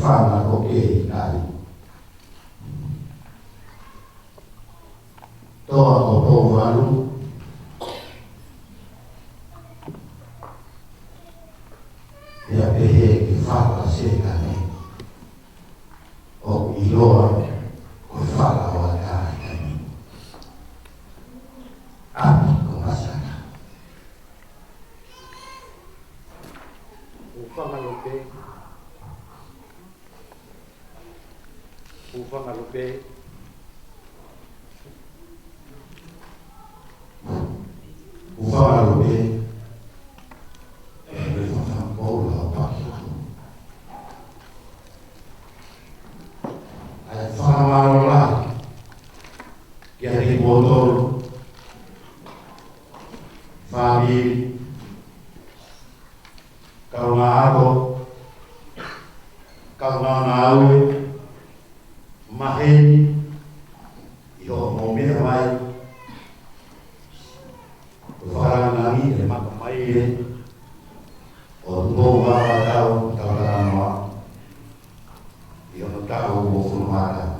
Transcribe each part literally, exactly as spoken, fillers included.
Fanga ko e kai. Toa ko Pouvalu. Ia pehē ki Fala Sekane. ʻOku ʻiloa ko Fala ʻo Ata ʻi taimi. ʻApi ko Masana. Ufanga Lupe. Ufanga Lupe. Ufanga Lupe. ʻE, ʻe, Ufanga Paula ʻo Pakiaku. ʻAi fakamālō lahi kiate kimoutolu fāmili, kaungāako, kaungāngāue, maheni, ʻi hoʻomou meʻa mai, ʻo fakalangilangi e makamaile ʻo Tupou Vavaʻu Tau Talanoa ʻi hono taʻu uofulu mā taha.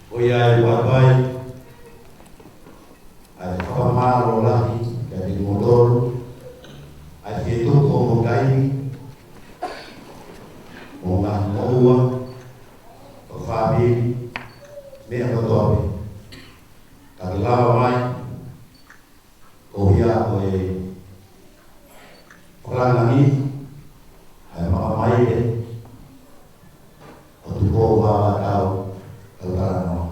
Ko ia ai ʻoku ʻoatu ai ʻa e fakamālō lahi kiate kimoutolu, ʻa e fietuku hoʻomou taimi, mo e ngaahi moʻua, ʻo e fāmili, meʻa kotoa pē. Ka ke lava mai, ko ia ko e fakalangilangi ʻa e makamaile ʻo Tupou Vavaʻu Tau Talanoa.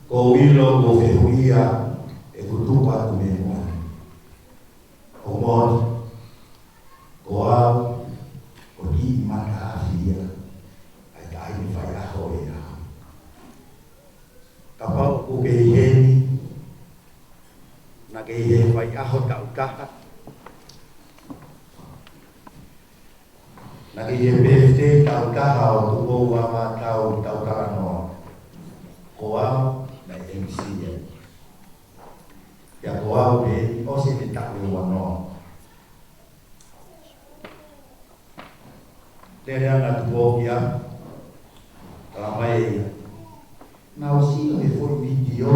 Ko u ʻilo ko e fehuʻia ʻeku tuku atu mei muʻa ni. ʻOku moʻoni, ko au, ko e kiʻi mata afi ia ʻa e taimi faiʻaho ia. Kapau ʻoku ke ʻi heni, naʻa ke ʻi he faiʻaho taʻu taha, naʻa ke ʻi he birthday taʻu taha ʻo Tupou Vavaʻu Tau Talanoa, ko au naʻe M C ai. Pea ko au pē ʻosi ʻene taʻu ʻe uanoa. Lele ange ʻa Tupou kia, tala mai ʻe ia, naʻa ku sio he foʻi vitiō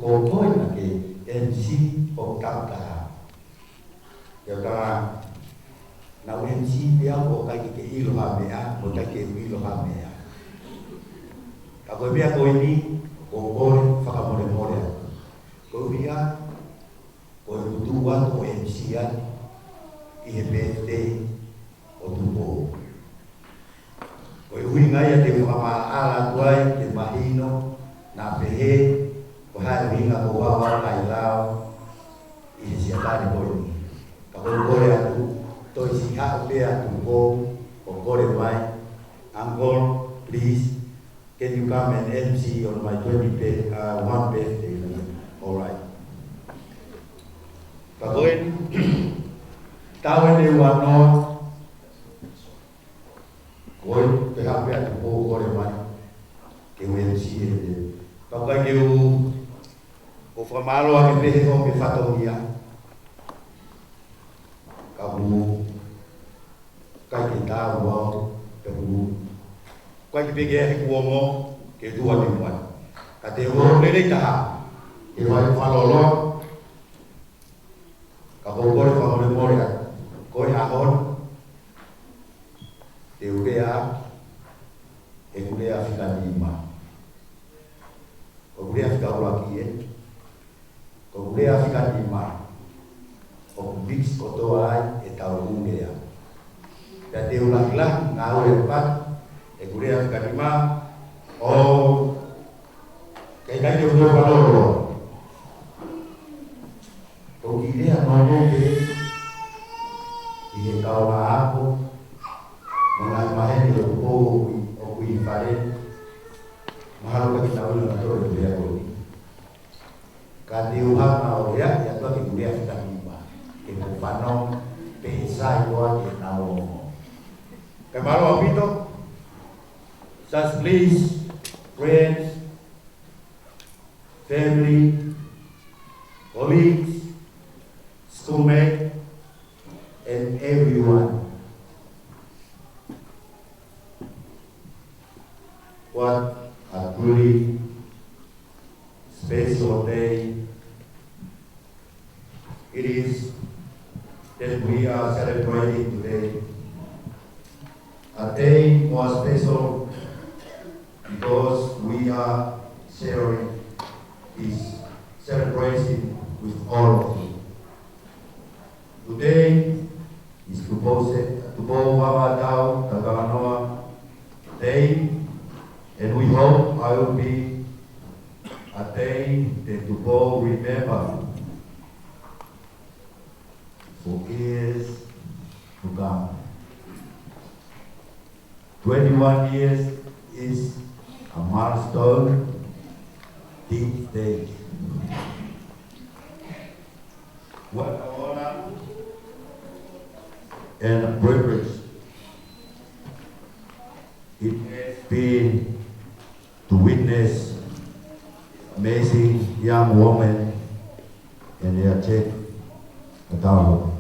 ko koe naʻa ke M C ʻo taʻu taha. Pea u tala, naʻa ku M C pē au ʻo ʻikai ke ke ʻilo ha meʻa, mo ʻikai ke u ʻilo ha meʻa. Ka ko e meʻa ko eni, ʻoku ou kole fakamolemole atu. Ko ia, ko ʻeku tuku atu ʻo M C ai ʻi he birthday ʻo Tupou. Ko e ʻuhinga ia te u fakamaʻalaʻala atu ai ke mahino naʻa pehē ko e hā e ʻuhinga ʻoku ou vavaʻu ai lao ʻi he Siapani ko eni. Ka ʻoku ou kole atu, toe siʻi haʻu pē ʻa Tupou ʻo kole mai, Uncle, please, can you come and M C on my twenty birth-, uh, one birthday? All right. Ka ko eni, taʻu ʻe uanoa, ko eni, pea haʻu pē ʻa Tupou ʻo kole mai ke u M C ʻe ia. Ka ʻoku ʻikai ke u, ʻoku ou fakamālō ange pē he ʻomi e fatongia. Ka ʻoku ʻikai ke taau au, pea ʻoku ʻikai ke pehē ke ʻi ai heʻeku ongo ke tuʻu atu mei muʻa ni. Ka te u ō lelei taha ke fai fakalōloa, ka ʻoku ou kole fakamolemole atu. Ko e ʻaho ni, te u lea ʻeku lea fika nima. Ko ʻeku lea fika ʻuluaki ē. Ko ʻeku lea fika nima, ʻoku mix kotoa ai ʻetau ʻū lea. Pea te u lahilahi ngāue pē ʻeku lea fika nima, ʻo ʻikai ke u toe fakalōloa. Ko e kiʻi lea nounou pē ki he kaungāako mo e ngaahi maheni ʻoku ʻi, ʻoku ʻi fale. Mahalo ʻikai ke nau ʻilo nautolu e lea ko eni. Ka te u hanga ʻo lea, ʻi he ʻaho ni ʻeku lea fika nima, ke mou fanongo, pea sai koā ke nau ongo. Kae mālō ʻaupito, just please, friends, family, colleagues, Sume and everyone. What a truly special day it is that we are celebrating today. A day more special because we are sharing this celebration with all of you. Today is Tupou Se-, Tupou Vavaʻu Tautau Talanoa Day, and we hope it will be a day that Tupou remember for years to come. Twenty-one years is a milestone these days. What an honor and a privilege it has been to witness amazing young woman and their check a down.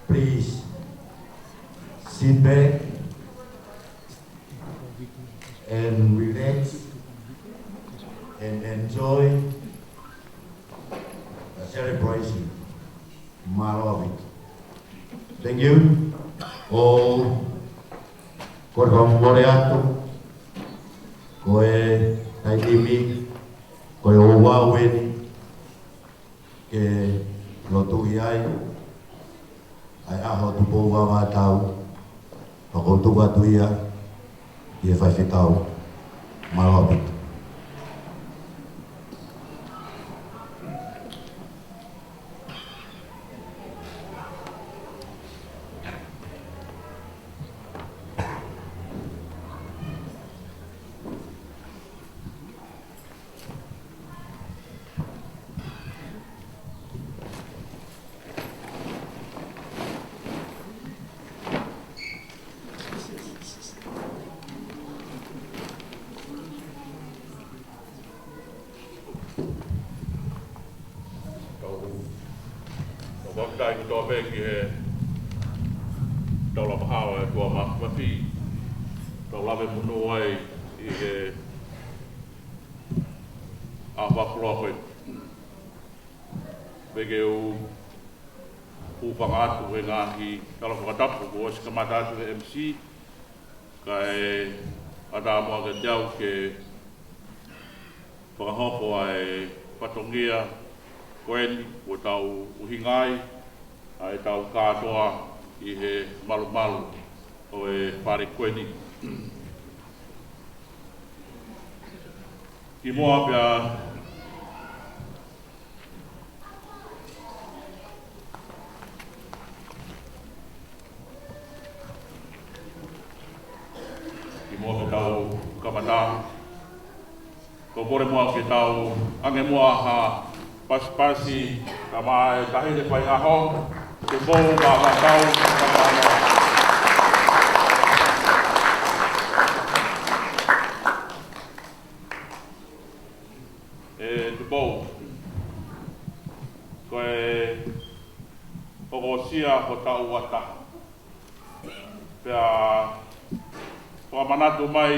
Please sit back and relax and enjoy the celebration. Mālō ʻaupito. Thank you. ʻOku ou kole fakamolemole atu, ko e taimi ni, ko e ouau eni ke lotuʻi ai ʻa e ʻaho Tupou Vavaʻu Tautau, pea ʻoku ou tuku atu ia ki he faifekau. Mālō ʻaupito. Tau, tau fakafetaʻi kotoa pē ki he tau lava hao e tua ma-, mafi. Tau lave monū ai ʻi he ʻaho fakaloa ko ē. Pea ke u hūfanga atu he ngaahi tala fakatapu kuo ʻosi kamata atu he M C, kae ʻatā muʻa kiate au ke fakahoko ʻa e fatongia ko eni kuo tau ʻuhinga ai ʻa e tau kātoa ʻi he malumalu ʻo e fale ko eni. Kimuʻa pea Kimuʻa ke tau kamata, ʻoku ou kole muʻa ke tau ʻange muʻa ha pasipasi, ka mai tahi le fai aho, Tupou Vavaʻu Tautau. ʻE Tupou, ko e hokosia hotau ʻataʻatā. Pea fakamanatu mai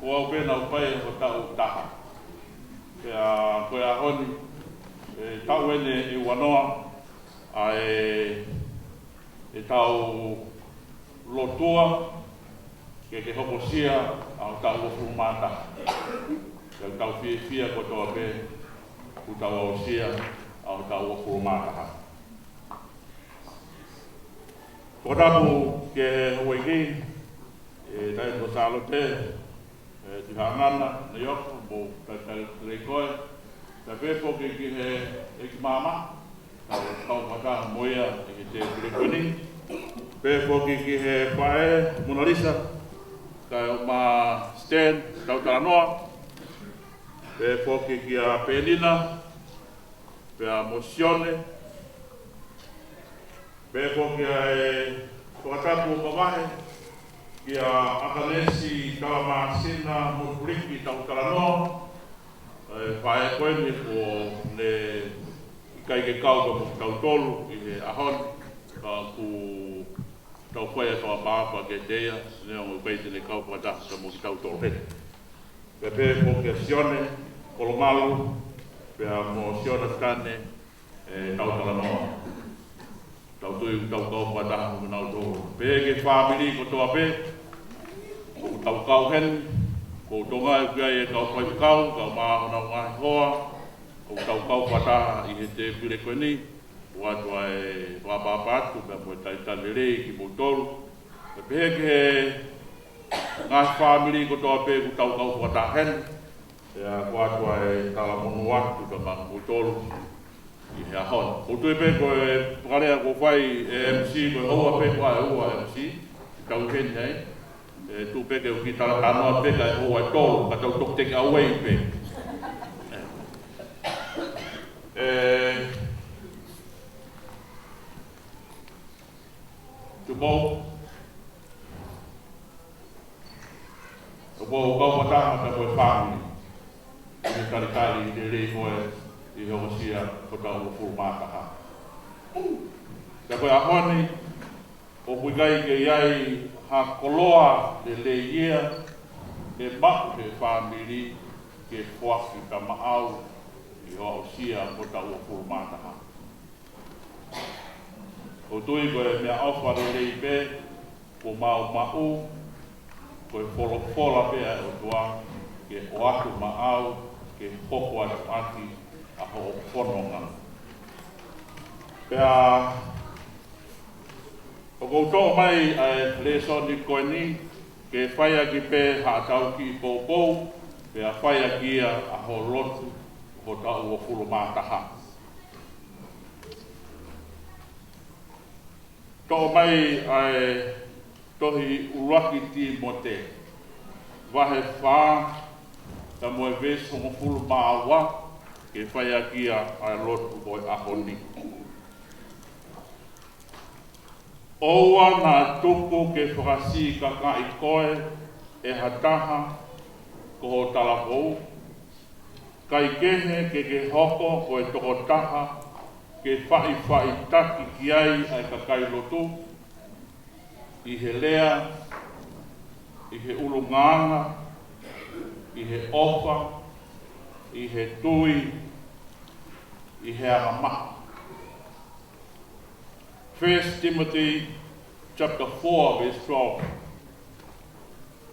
ko au pē naʻa ku fai hotau taha. Pea ko e ʻaho ni, ʻe taʻu eni ʻe uanoa, ʻa e, ʻetau lotua, ke ke hokosia ʻa hotau uofulu mā taha. Pea ʻoku tau fiefia kotoa pē, kuo tau aʻusia ʻa hotau uofulu mā taha. Fakatapu ki he houʻeiki, ʻe Taʻahine ko Sālote, ʻe Tuʻihaʻangana, Neioko, mo Taʻahine Leikoe, pea pehē foki ki he ʻEiki Māmā, tau, tau fakataha mo ia ʻi he tēpile ko eni. Pehē foki ki he faʻē, Monalisa, kae ʻumaʻā Stan, tau talanoa. Pehē foki kia Penina, pea mo Sione, pehē foki ʻa e fakatapu mavahe kia ʻAkanesi Talamāsina mo Puliki tau talanoa, ʻa e faʻē ko eni kuo ne ʻIkai ke kau pea mo kitautolu ʻi he ʻaho ni, ka ʻoku tau fai ʻa e fakaʻapaʻapa kiate ia, neongo ʻoku ʻikai te ne kau fakataha pea mo kitautolu heni. Pea pehē foki kia Sione Kolomalu, pea mo Sione Tane, ʻe tau talanoa. Tau tui ʻoku tau kau fakataha mo kinautolu. Pehē ki he fāmili kotoa pē ʻoku tau kau heni, ko Tonga ʻoku ʻi ai e kau faifekau, kau mā honau ngaahi hoa, ʻoku tau kau fakataha ʻi he tēpile ko eni, ʻoatu ʻa e fakaʻapaʻapa atu, pea mo e talitali lelei kimoutolu. Pea pehē ki he ngaahi fāmili kotoa pē ʻoku tau kau fakataha heni, pea ʻoatu ʻa e talamonū atu pea maʻa kimoutolu ʻi he ʻaho ni. ʻOku ou tui pē ko e fakalea kuo fai ʻe he M C, ko e ʻoua pē ko e ua M C, ʻi tau heni ai. ʻE tuʻu pē ke u kiʻi talatalanoa pē ka e ʻoua ʻe tolu, ka tau toki take away pē. ʻE, Tupou, ʻoku ou kau fakataha pea mo e fāmili ʻi he talitali lelei ko ē ʻi he hokosia ʻo e taʻu uofulu mā taha. Pea ko e ʻaho ni, ʻoku ʻikai ke ʻi ai ha koloa lelei ia ʻe maʻu ʻe he fāmili ke foaki kia maʻau ʻi hoʻo aʻusia ʻo e taʻu uofulu mā taha. ʻOku ou tui ko e meʻaʻofa lelei pē kuo mau maʻu, ko e folofola pē ʻa e ʻOtua ke ʻoatu maʻau ke hoko atu ʻaki ʻa hoʻo fononga. Pea ʻoku ou toʻo mai ʻa e lēsoni ko eni ke fai ʻaki pē haʻatau kiʻi poupou, pea fai ʻaki ia ʻa hoʻo lotu ʻo e taʻu uofulu mā taha. Toʻo mai ʻa e tohi ʻuluaki Tīmote, vahe fā, pea mo e veesi hongofulu mā ua, ke fai ʻaki ia ʻa e lotu ʻo e ʻaho ni. ʻOua naʻa tuku ke fakasikakaʻi koe ʻe ha taha ko ho talavou, kae kehe ke ke hoko ko e tokotaha ke faʻifaʻitaki ki ai ʻa e kakai lotu, ʻi he lea, ʻi he ʻulungaanga, ʻi he ʻofa, ʻi he tui, ʻi he angamaʻa. First Timothy chapter four, verse twelve.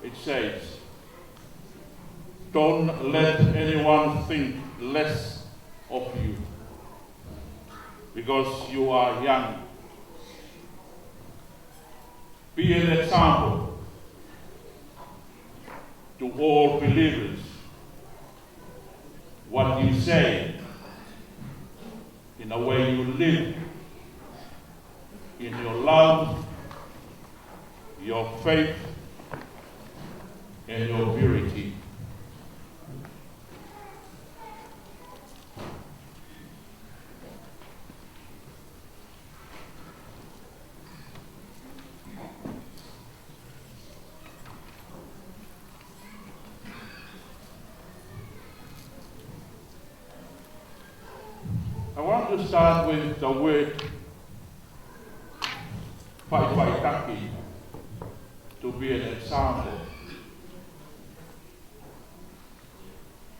It says, "Don't let anyone think less of you because you are young. Be an example to all believers. What you say, in the way you live, in your love, your faith, and your purity." I want to start with the word faʻifaʻitaki, to be an example,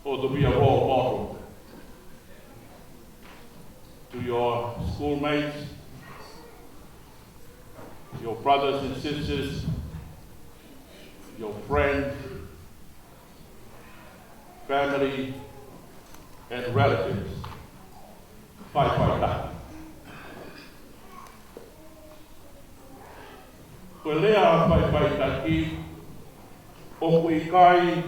or to be a role model to your schoolmates, your brothers and sisters, your friends, family, and relatives. Faʻifaʻitaki. Ko e lea faʻifaʻitaki, ʻoku ʻikai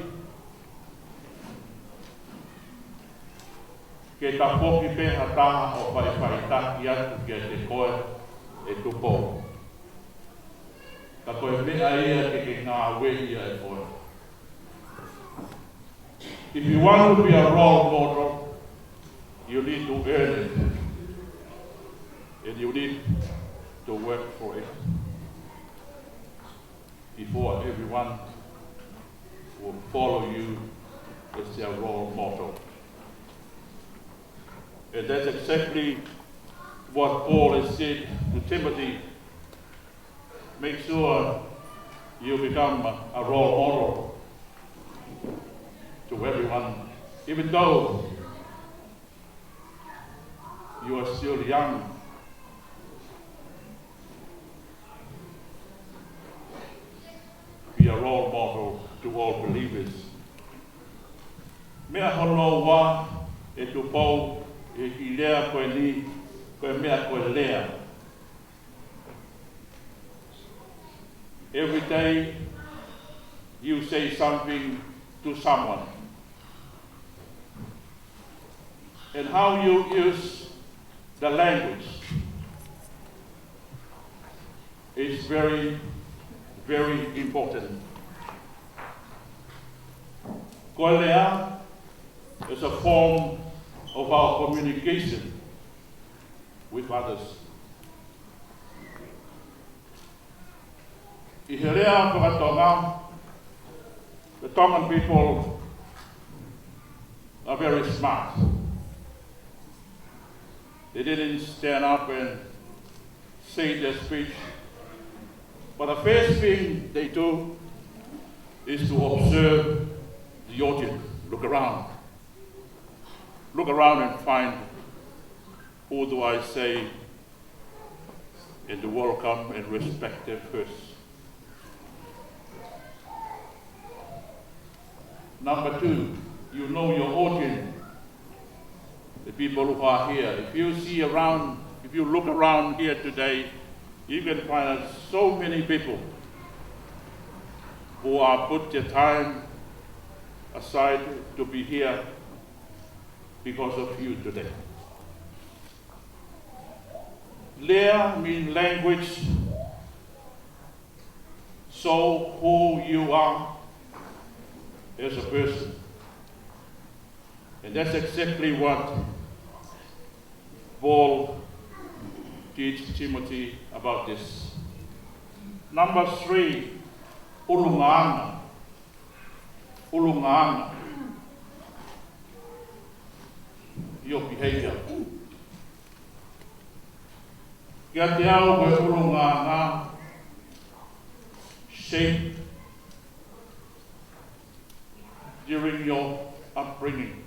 ke tafoki pē ha taha ʻo faʻifaʻitaki atu kiate koe, ʻe Tupou. Ka ko e meʻa ia ke ke ngāueʻi ai ʻe koe. If you want to be a role model, you need to earn it. And you need to work for it before everyone will follow you as their role model. And that's exactly what Paul has said to Timothy. Make sure you become a role model to everyone, even though you are still young. Be a role model to all believers. Meʻa hono ua ʻe Tupou ʻi he kiʻi lea ko eni, ko e meʻa ko e lea. Every day you say something to someone. And how you use the language is very, very important. Ko e lea is a form of our communication with others. ʻI he lea faka-Tonga, the Tongan people are very smart. They didn't stand up and say their speech, but the first thing they do is to observe the audience. Look around. Look around and find, who do I say and to welcome and respect them first. Number two, you know your audience, the people who are here. If you see around, if you look around here today, you can find out so many people who are put their time aside to be here because of you today. Lea mean language, so who you are as a person. And that's exactly what Paul teach Timothy about this. Number three, ʻulungaanga. ʻUlungaanga. Your behavior. Kiate au ko e ʻulungaanga, shape during your upbringing.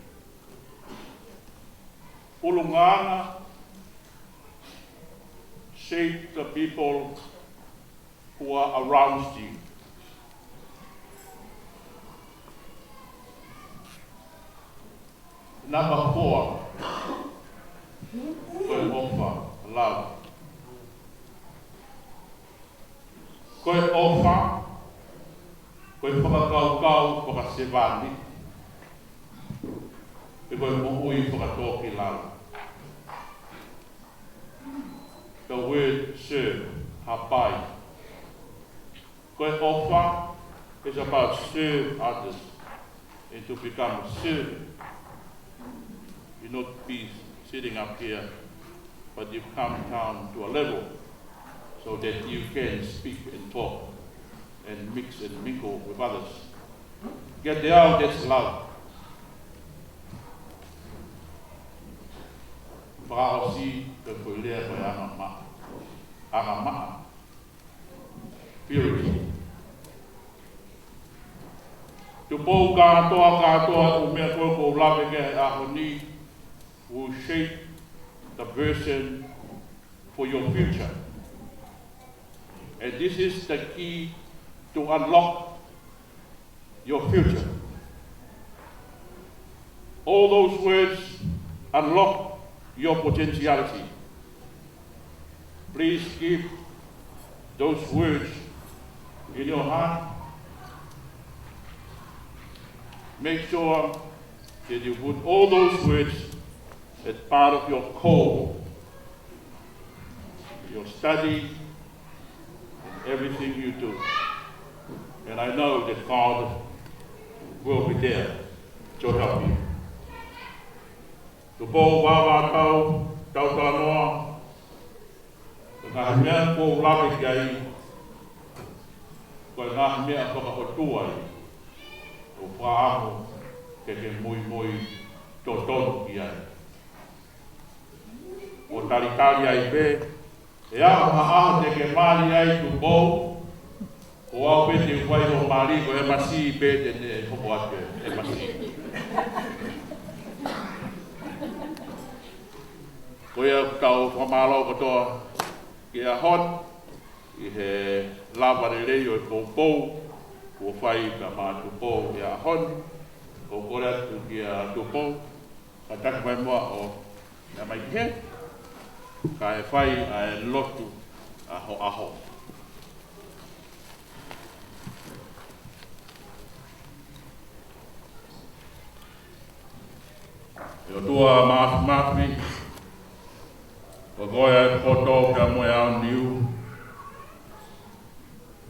ʻUlungaanga, shape the people who are around you. Number four, ko e ʻofa, love. Ko e ʻofa, ko e fakakaukau fakasevāniti, pea ko e moʻui fakatōkilalo. The word serve, hapai. Ko e ʻofa is about serve others and to become a servant. You not be sitting up here, but you come down to a level so that you can speak and talk and mix and mingle with others. Kiate au, that's love. Fakaʻosi, ko e foʻi lea ko e angamaʻa. Angamaʻa. Purity. Tupou kātoa, kātoa ʻū meʻa ko ē ʻoku ou lave ki ai he ʻaho ni will shape the person for your future. And this is the key to unlock your future. All those words unlock your potentiality. Please keep those words in your heart. Make sure that you put all those words as part of your call, your study, and everything you do. And I know that God will be there to help you. Tupou, vāvātau, tau talanoa, ko e ngaahi meʻa ʻoku ou lave ki ai, ko e ngaahi meʻa fakaʻotua ia ʻoku ou fakaʻamu ke ke muimui totonu ki ai. ʻO talitali ai pē, ʻe aʻu ha ʻaho te ke mali ai Tupou, ko au pē te u fai hoʻo mali, ko e M C pē te ne hoko atu e M C. Ko ia ʻoku tau fakamālō kotoa ki he ʻaho ni, ʻi he lava lelei ʻo e poupou kuo fai pea maʻa Tupou ʻi he ʻaho ni. ʻOku ou kole atu kia Tupou, kātaki mai muʻa ʻo meʻa mai ki hē, kae fai ʻa e lotu ʻaho ʻaho. ʻE ʻOtua Māfimafi, ko koe ʻa e poto pea mo e aoniu.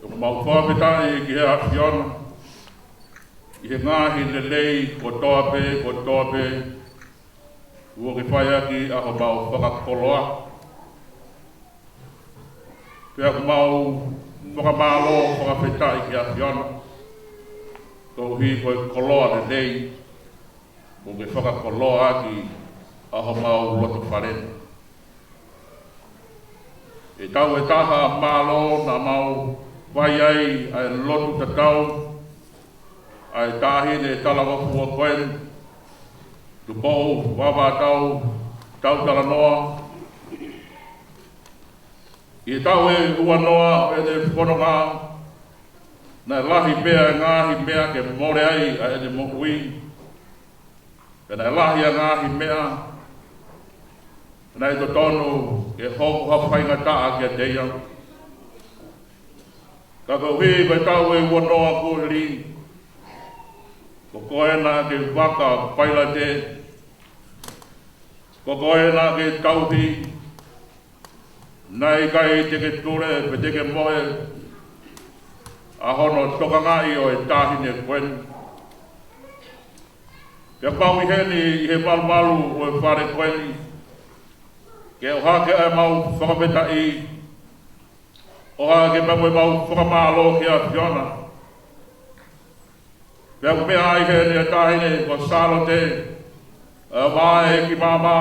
ʻOku mau fakafetaʻi ki he ʻAfiona, ʻi he ngaahi lelei kotoa pē, kotoa pē, kuo ke fai ʻaki ʻa homau fakakoloa. Pea ʻoku mau fakamālō, fakafetaʻi ki he ʻAfiona, koeʻuhi ko e koloa lelei, kuo ke fakakoloa ʻaki ʻa homau loto fale ni. ʻE tau ʻe taha mālō naʻa mau fai ai ʻa e lotu tatau, ʻa e taʻahine talangofua ko eni, Tupou Vavaʻatau Tautalanoa. ʻI he taʻu ʻe uanoa ʻo ʻene fononga, naʻe lahi pē ʻa e ngaahi meʻa ke mole ai ʻa ʻene moʻui. Pea naʻe lahi ʻa e ngaahi meʻa naʻe totonu ke hoko ha faingataʻa kiate ia. Ka koeʻuhi ko e taʻu ʻe uanoa kuo hili, ko koe naʻa ke vaka pailate, ko koe naʻa ke tauhi, naʻe ʻikai te ke tule pe te ke mohe ʻa hono tokangaʻi ʻo e taʻahine ko eni. Pea mau ʻi heni ʻi he malumalu ʻo e fale ko eni, ke ʻohake ʻa ʻemau fakafetaʻi, ʻohake pea mo ʻemau fakamālō ki he ʻAfiona. Pea ʻoku meʻa ai heni ʻa e taʻahine ko Sālote, ʻa e ʻomai ki māmā,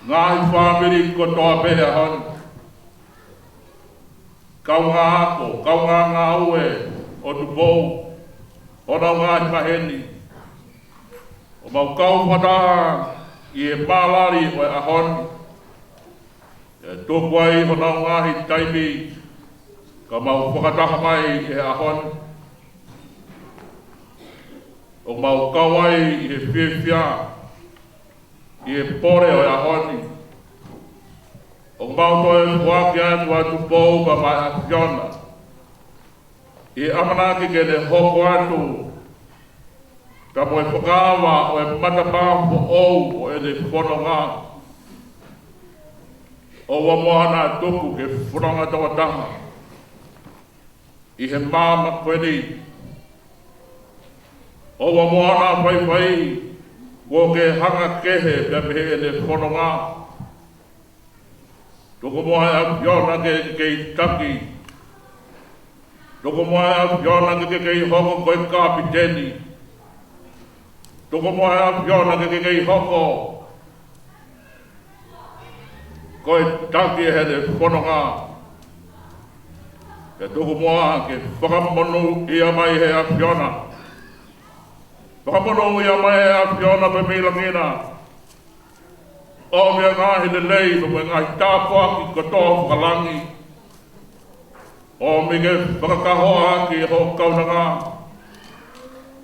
ngaahi fāmili kotoa pē he ʻaho ni. Kaungā ako, kaungā ngāue ʻo Tupou, honau ngaahi maheni. ʻOku mau kau fakataha ʻi he mālali ʻo e ʻaho ni. ʻE tuku ai honau ngaahi taimi, ka mau fakataha mai ʻi he ʻaho ni. ʻOku mau kau ai ʻi he fiefia, ʻi he pole ʻo e ʻaho ni. ʻOku mau toe foaki atu ʻa Tupou pea maʻa e ʻAfiona, ʻi he ʻamanaki ke ne hoko atu pea mo e fakaava ʻo e matapā foʻou ʻo ʻene fononga. ʻOua muʻa naʻa tuku ke fononga tokotaha ʻi he māmani ko eni. ʻOua muʻa naʻa faifai kuo ke hanga kehe pea mei heʻene fononga. Tuku muʻa ʻe ʻAfiona ke ke kei taki. Tuku muʻa ʻe ʻAfiona ke ke kei hoko ko e kapiteni. Tuku muʻa ʻe ʻAfiona ke ke kei hoko ko e taki ʻi heʻene fononga. Pea tuku muʻa ke fakamonūʻia mai ʻe he ʻAfiona. Fakamonūʻia mai ʻe he ʻAfiona pē mei langi na. ʻOmi ʻa e ngaahi lelei mo e ngaahi tāpuaki kotoa fakalangi. ʻOmi ke fakakahoa ʻaki hoʻo kaunanga.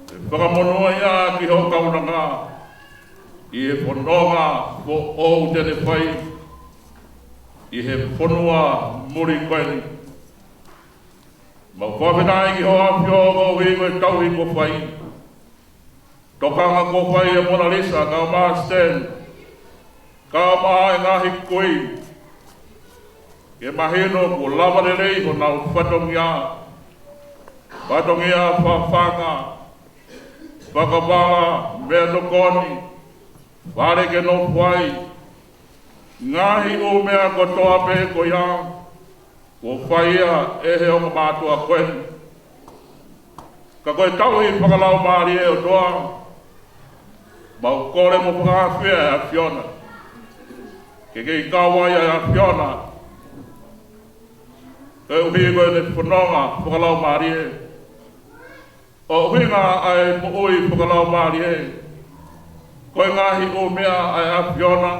Ke fakamonūʻia ʻaki hoʻo kaunanga ʻi he fononga foʻou te ne fai ʻi he fonua muli ko eni. Mau fakafetaʻi ki hoʻo ʻAfio koeʻuhi ko e tauhi kuo fai. Tokanga kuo fai ʻe Mona Lisa kae ʻumaʻā Stan, kae ʻumaʻā e ngaahi kui. Ke mahino kuo lava lelei honau fatongia, fatongia fafanga, fakavala, meʻatokoni, fale ke nofo ai, ngaahi ʻū meʻa kotoa pē ko ia, kuo fai ia ʻe he ongo mātuʻa ko eni. Ka ko e tauhi fakalaumālie ʻOtua, mau kole mo fakaafeʻi ʻa e ʻAfiona ke kei kau ai ʻa e ʻAfiona, koeʻuhi ko ʻene fononga fakalaumālie. ʻUhinga ʻa e moʻui fakalaumālie, ko e ngaahi ʻū meʻa ʻa e ʻAfiona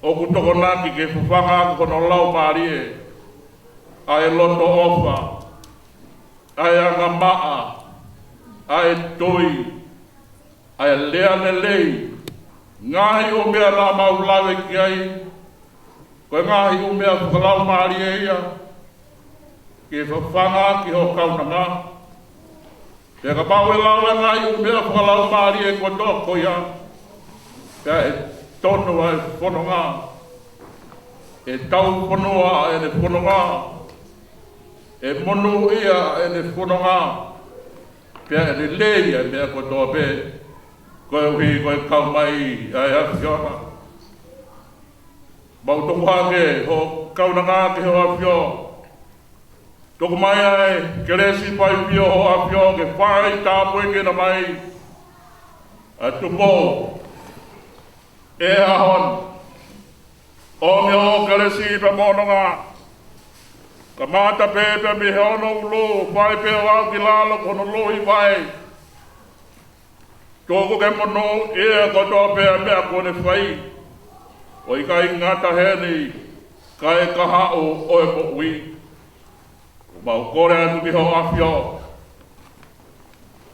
ʻoku tokonaki ke fafanga ʻaki hono laumālie, ʻa e loto ʻofa, ʻa e angamaʻa, ʻa e tui, ʻa e lea lelei, ngaahi ʻū meʻa naʻa mau lave ki ai, ko e ngaahi ʻū meʻa fakalaumālie ia, ke fafanga ʻaki ho kaunanga. Pea kapau ʻe lau ʻa e ngaahi ʻū meʻa fakalaumālie kotoa ko ia, pea ʻe tonu ʻa e fononga, ʻe taufonua ʻa ʻene fononga, ʻe monūʻia ʻa ʻene fononga, pea ʻe lelei ʻa e meʻa kotoa pē, koeʻuhi ko e kau mai ʻa e ʻAfiona. Mau tuku hake ho kaunanga ki ho ʻAfio. Tuku mai ʻa e kelesi fai pio ho ʻAfio ke fai tāpuekina mai ʻa Tupou ʻi he ʻaho ni. ʻOmi hoʻo kelesi pea mo hono ʻuhinga, kamata pē pea mei he ono ʻulu, fai pē ʻo aʻu ki lalo ko hono lohi vai. Tuku ke monūʻia kotoa pē ʻa e meʻa kuo ne fai, ʻo ʻikai ngata heni, kae ka haʻu ʻo e moʻui. ʻOku mau kole atu ki ho ʻAfio,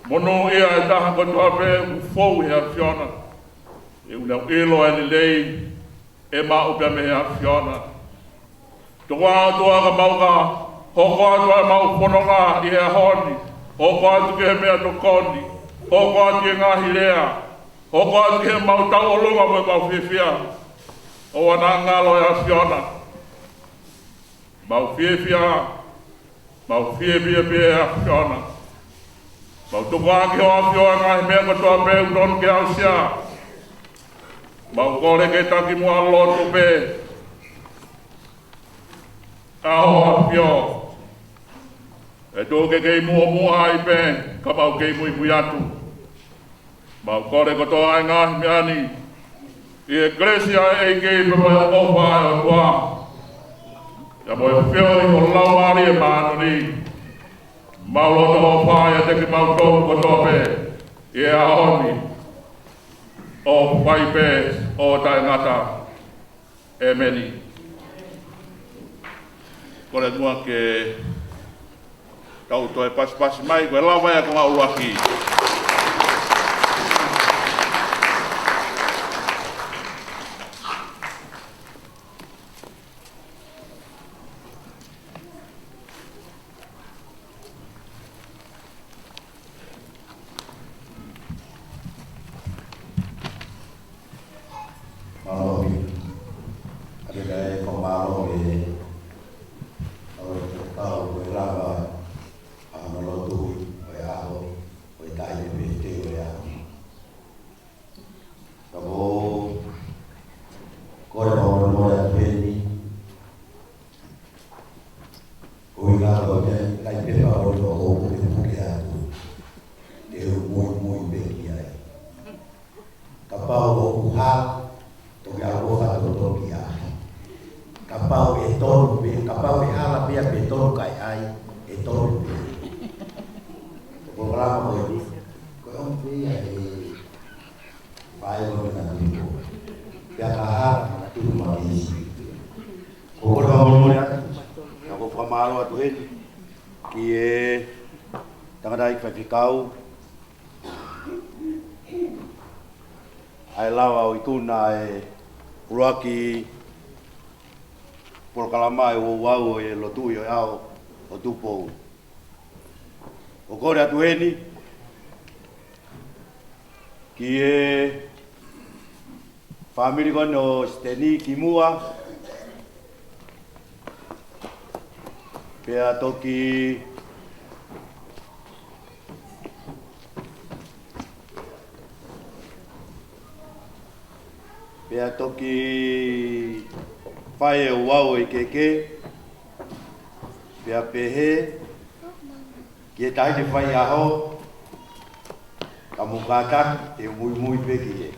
monūʻia ʻa e taha kotoa pē ʻoku fou he ʻAfiona, he ʻoku nau ʻilo ʻa e lelei ʻe maʻu pē mei he ʻAfiona. Tuku atu ʻa ka mau ka hoko atu ʻa e mau fononga ʻi he ʻaho ni, hoko atu ki he meʻatokoni, hoko atu ki he ngaahi lea, hoko atu ki he mau tauʻolunga mo e mau fiefia. ʻOua naʻa ngalo ʻa e ʻAfiona. Mau fiefia, mau fiefia pē ʻa e ʻAfiona. Mau tuku ʻaki ho ʻAfio ʻa e ngaahi meʻa kotoa pē ʻoku tonu ke aʻusia. Mau kole ke taki muʻa lotu pē ʻa ho ʻAfio. ʻE tuku ke kei muʻomuʻa ai pē, ka mau kei muimui atu. Mau kole kotoa ʻa e ngaahi meʻa ni ʻi he kelesi ʻa e ʻEiki pea mo e ʻofa ʻa e ʻOtua, pea mo e feohi ʻo e Laumālie Māʻoniʻoni, mau loto ʻofa ʻiate kimautolu kotoa pē ʻi he ʻaho ni, ʻo fai pē ʻo taʻengata. ʻEmeni. Kole muʻa ke tau toe pasipasi mai, ko e lava ia ko e ngāue ʻuluaki. Mālō. ʻA ia ko e fakamālō ē, ʻa e kau ko e lava ʻa hono lotu ʻo e ʻaho, ʻo e taʻahine pē te ʻo e ʻaho. Ka ko, ko e mau mo e atu heni, ko e ʻuhinga ko e meʻa ʻikai pē pea ʻoku ou pukepuke atu ke u muimui pē ki ai. Kapau ʻoku hala, toki ʻalu ʻo fakatotoki ai. Kapau ʻe tonu pē, kapau ʻe hala pē pea tonu kae ʻai, ʻe tonu pē. Ko e polokalama ko eni, ko e ʻomi pē ia ʻe Pae lo na tuko. Pea ka hala na tuko ma ke isi. Ko e kole fakamālō atu. Ka ko e fakamālō atu heni ki he tangataʻeiki faifekau, ʻa e lava ʻo ikuna ʻa e ʻuluaki polokalama ʻa e ouau ʻo e lotu ʻi he ʻaho ʻo Tupou. ʻOku kole atu heni ki he fāmili ko eni ʻo Siteni ki muʻa, pea toki, pea toki fai e ouau ʻo e keke, pea pehē ki he taʻahine faiʻaho, ka mou kātaki te u muimui pē ki he.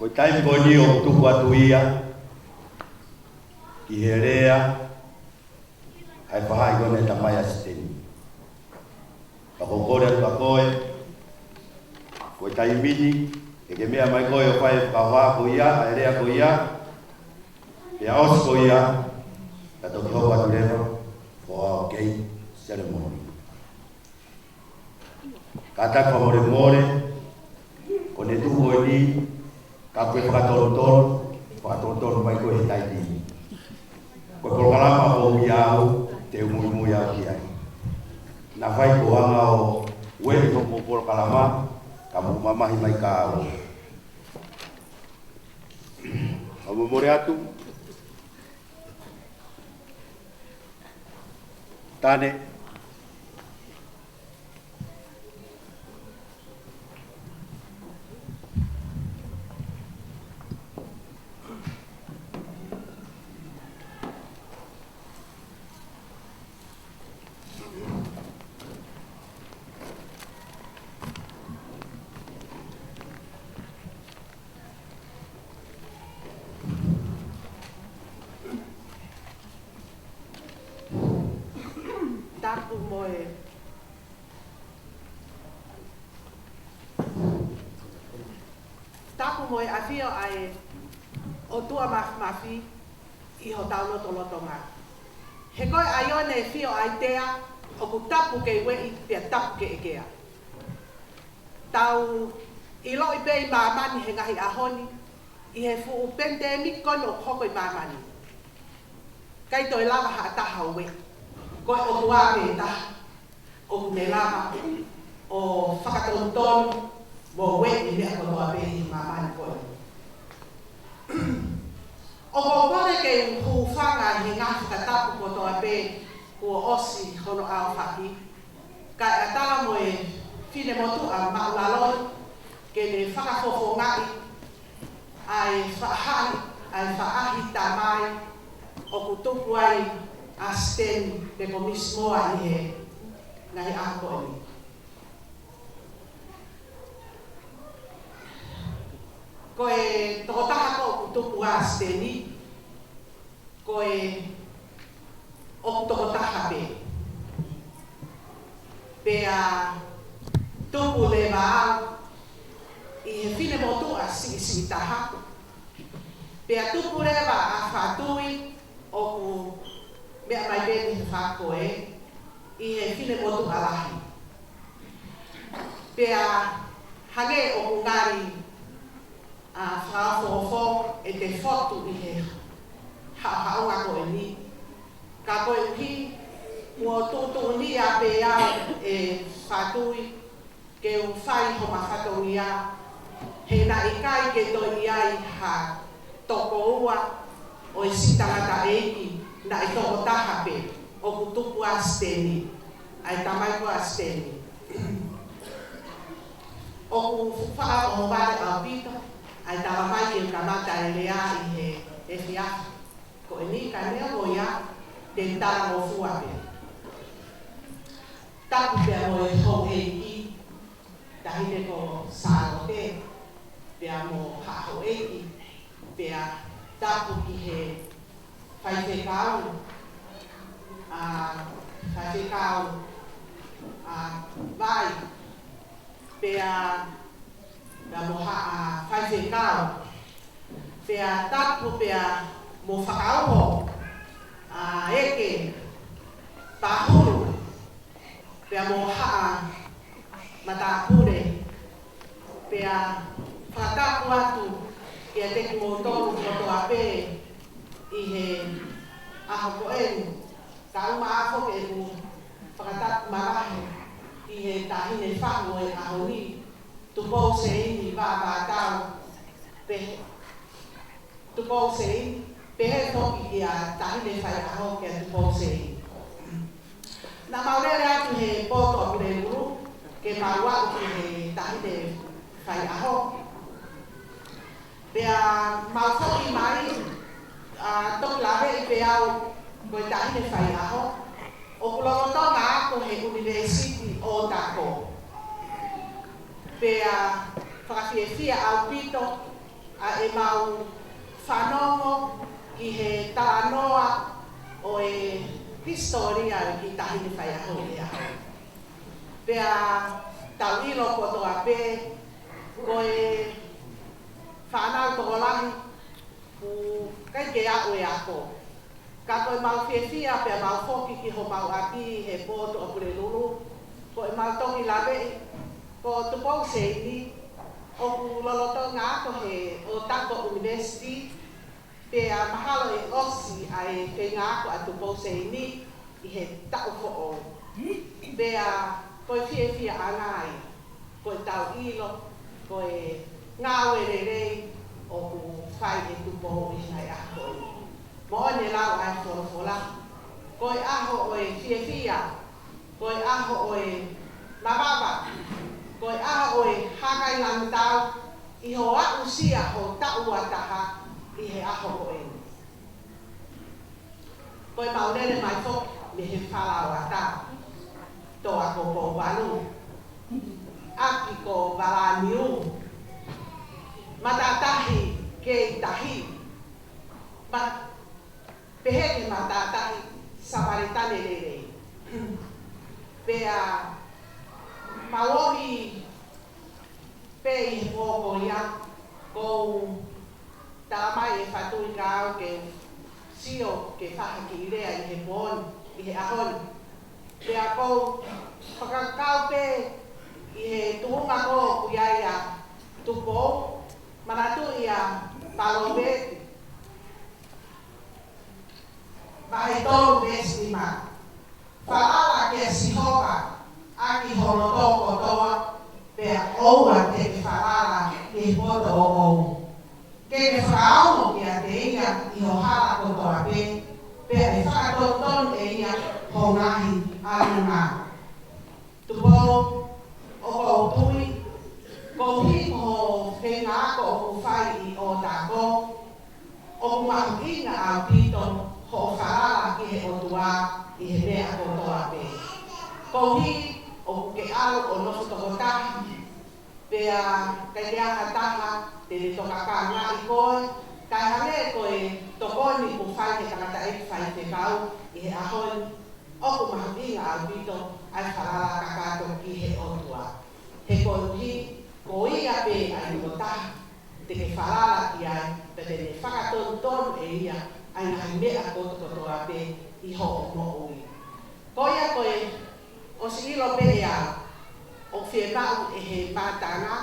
Ko e taimi ko eni ʻoku tuku atu ia ki he lea ʻa e faʻahi ko eni ʻa e tamai ʻa Siteni. Ka ko e kole atu kia koe, ko e taimi ni, ke ke meʻa mai koe ʻo fai e fakahoha ko ia, ʻa e lea ko ia, pea ʻosi ko ia, ka toki hoko atu leva, ko e kei ceremony. Kātaki fakamolemole, ko ʻene tuʻu ko eni, ka ko e fakatonutonu, fakatonutonu mai ko e he taimi ni. Ko e polokalama ko ia ʻoku ou muimui au ki ai. Naʻa fai ko e anga ʻo e ueʻi hoʻomou polokalama, ka mou mamahi mai kia au. Fakamolemole atu. Tane. Tapu mo e, tapu mo e ʻafio ʻa e ʻOtua Māfimafi ʻi hotau lotolotonga. He ko e ʻaione fio ʻaitea, ʻoku tapu ke ueʻi pea tapu ke ʻekea. Tau ʻiloʻi pē ʻi māmani he ngaahi ʻaho ni, ʻi he fuʻu pandemic ko eni ʻoku hoko ʻi māmani, ʻikai toe lava ha taha ʻo ueʻi. Ko e ʻOtua pē taha ʻoku ne lava ʻo fakatonutonu mo ueʻi e meʻa kotoa pē ʻi māmani ko eni. ʻOku ou kole ke u hūfanga he ngaahi fakatapu kotoa pē kuo ʻosi hono aofaki, kae ʻatā mo e finemotuʻa māʻulalo ni ke ne fakafofongaʻi ʻa e faʻahi, ʻa e faʻahi tamai ʻoku tupu ai ʻa Siteni pe ko Misi Moa ʻi he ngaahi ʻaho ko eni. Ko e tokotaha ko ē ʻoku tupu ai ʻa Siteni, ko e ʻoku tokotaha pē. Pea tupu leva au ʻi he finemotuʻa siʻisiʻi taha. Pea tupu leva ʻa Fatui ʻoku meʻa mai pē mei he fakakoe ʻi he finemotuʻa lahi. Pea hangē ʻoku ngali ʻa fakaofoofo ʻete fotu ʻi he haʻohaʻonga ko eni. Ka koeʻuhi, kuo tuʻutuʻuni pē au ʻe Fatui ke u fai homa fatongia, he naʻe ʻikai ke toe ʻi ai ha tokoua ʻo e siʻi tangataʻeiki naʻe tokotaha pē ʻoku tupu ai ʻa Siteni, ʻa e tamai ko ē ʻa Siteni. ʻOku fuʻu faʻa ʻohovale ʻaupito ʻa e talamai ke u kamata e lea ʻi he efiafi ko eni, ka neongo ia te u talangofua pē. Tapu pea mo e houʻeiki, Taʻahine ko Sālote, pea mo haʻa houʻeiki, pea tapu ki he faifekau, ʻa, faifekau, ʻa, Vai, pea, pea mo haʻa faifekau, pea tapu pea mo fakauho, ʻa, ʻEke Pahulu, pea mo haʻa matāpule, pea fakatapu atu kiate kimoutolu kotoa pē ʻi he ʻaho ko eni. Ka ʻumaʻā foki ʻeku fakatapu mavahe ki he taʻahine fahu ʻo e ʻaho ni, Tupou Seini Vāvātau, pehē, Tupou Seini, pehē foki ki he taʻahine faiʻaho kia Tupou Seini. Naʻa mau lele atu he potu ʻa Pulelulu ke mau aʻu ki he taʻahine faiʻaho. Pea mau foki mai, ʻa, toki laveʻi pē au ko e taʻahine faiʻaho ʻoku lolotonga ako he ʻUnivēsiti Otago. Pea fakafiefia ʻaupito ʻa Mau fanongo ki he talanoa ʻo e hisitōlia ʻo e kiʻi taʻahine faiʻaho ʻi he ʻaho. Pea tau ʻilo kotoa pē, ko e fānau tokolahi ʻoku ʻikai ke aʻu e ako. Ka ko e mau fiefia pea mau foki ki homau ʻapi he pō Tuʻapulelulu, ko e mau toki laveʻi ko Tupou Seini, ʻoku lolotonga ako he ʻŌtako University, pea mahalo ʻe ʻosi ʻa e feinga ako ʻa Tupou Seini ʻi he taʻu foʻou. Pea ko e fiefiaʻanga ia, ko e tau ʻilo, ko e ngāue lelei ʻoku fai ʻe Tupou ʻi he ngaahi ʻaho ko eni. Moʻoni e lau ʻa e folofola, ko e ʻaho ʻo e fiefia, ko e ʻaho ʻo e mavava, ko e ʻaho ʻo e hākailangitau, ʻi hoʻo aʻusia ho taʻu ua taha ʻi he ʻaho ko eni. Ko e mau lele mai foki mei he fala ʻo ʻAta, Toa ko Pouvalu, ʻAki ko Valaniu, matātahi kei tahi, ma-, pehē ki he matātahi Samaletane lelei. Pea mau ohi pē ʻi he pō ko ia, ʻoku ou tala mai ʻe Fatu kia au ke sio ke fai ha kiʻi lea ʻi he pō ni, ʻi he ʻaho ni. Pea ʻoku ou fakakaukau pē ʻi he tuʻunga ko ē ʻoku ʻi ai ʻa Tupou, manatuʻi ʻa Palōveepi vahe tolu veesi nima. Falala kia Sihova ʻaki ho loto kotoa, pea ʻoua te ke falala ki he poto ʻoʻou. Ke ke fakaongo kiate ia ʻi ho hala kotoa pē, pea ʻe fakatonutonu ʻe ia ho ngaahi ʻalunga. Tupou, ʻoku ou tui, koeʻuhi ko hoʻo feinga ako ʻoku fai ʻi ʻŌtako, ʻoku mahuʻinga ʻaupito hoʻo falala ki he ʻOtua ʻi he meʻa kotoa pē. Koeʻuhi ʻoku ke ʻalu ʻo nofo tokotaha, pea ʻikai ke ʻi ai ha taha te ne tokakāngaʻi koe, kae hangē ko e tokoni ʻoku fai ʻe he tangataʻeiki faifekau ʻi he ʻaho ni, ʻoku mahuʻinga ʻaupito ʻa e falala kakato ki he ʻOtua. He koeʻuhi ko ia pē ʻa e tokotaha te ke falala ki ai, pea te ne fakatonutonu ʻe ia ʻa e ngaahi meʻa kotokotoa pē ʻi hoʻo moʻui. Ko ia ko e ʻosi ʻilo pē ʻe au, ʻoku fiemaʻu ʻe he mātanga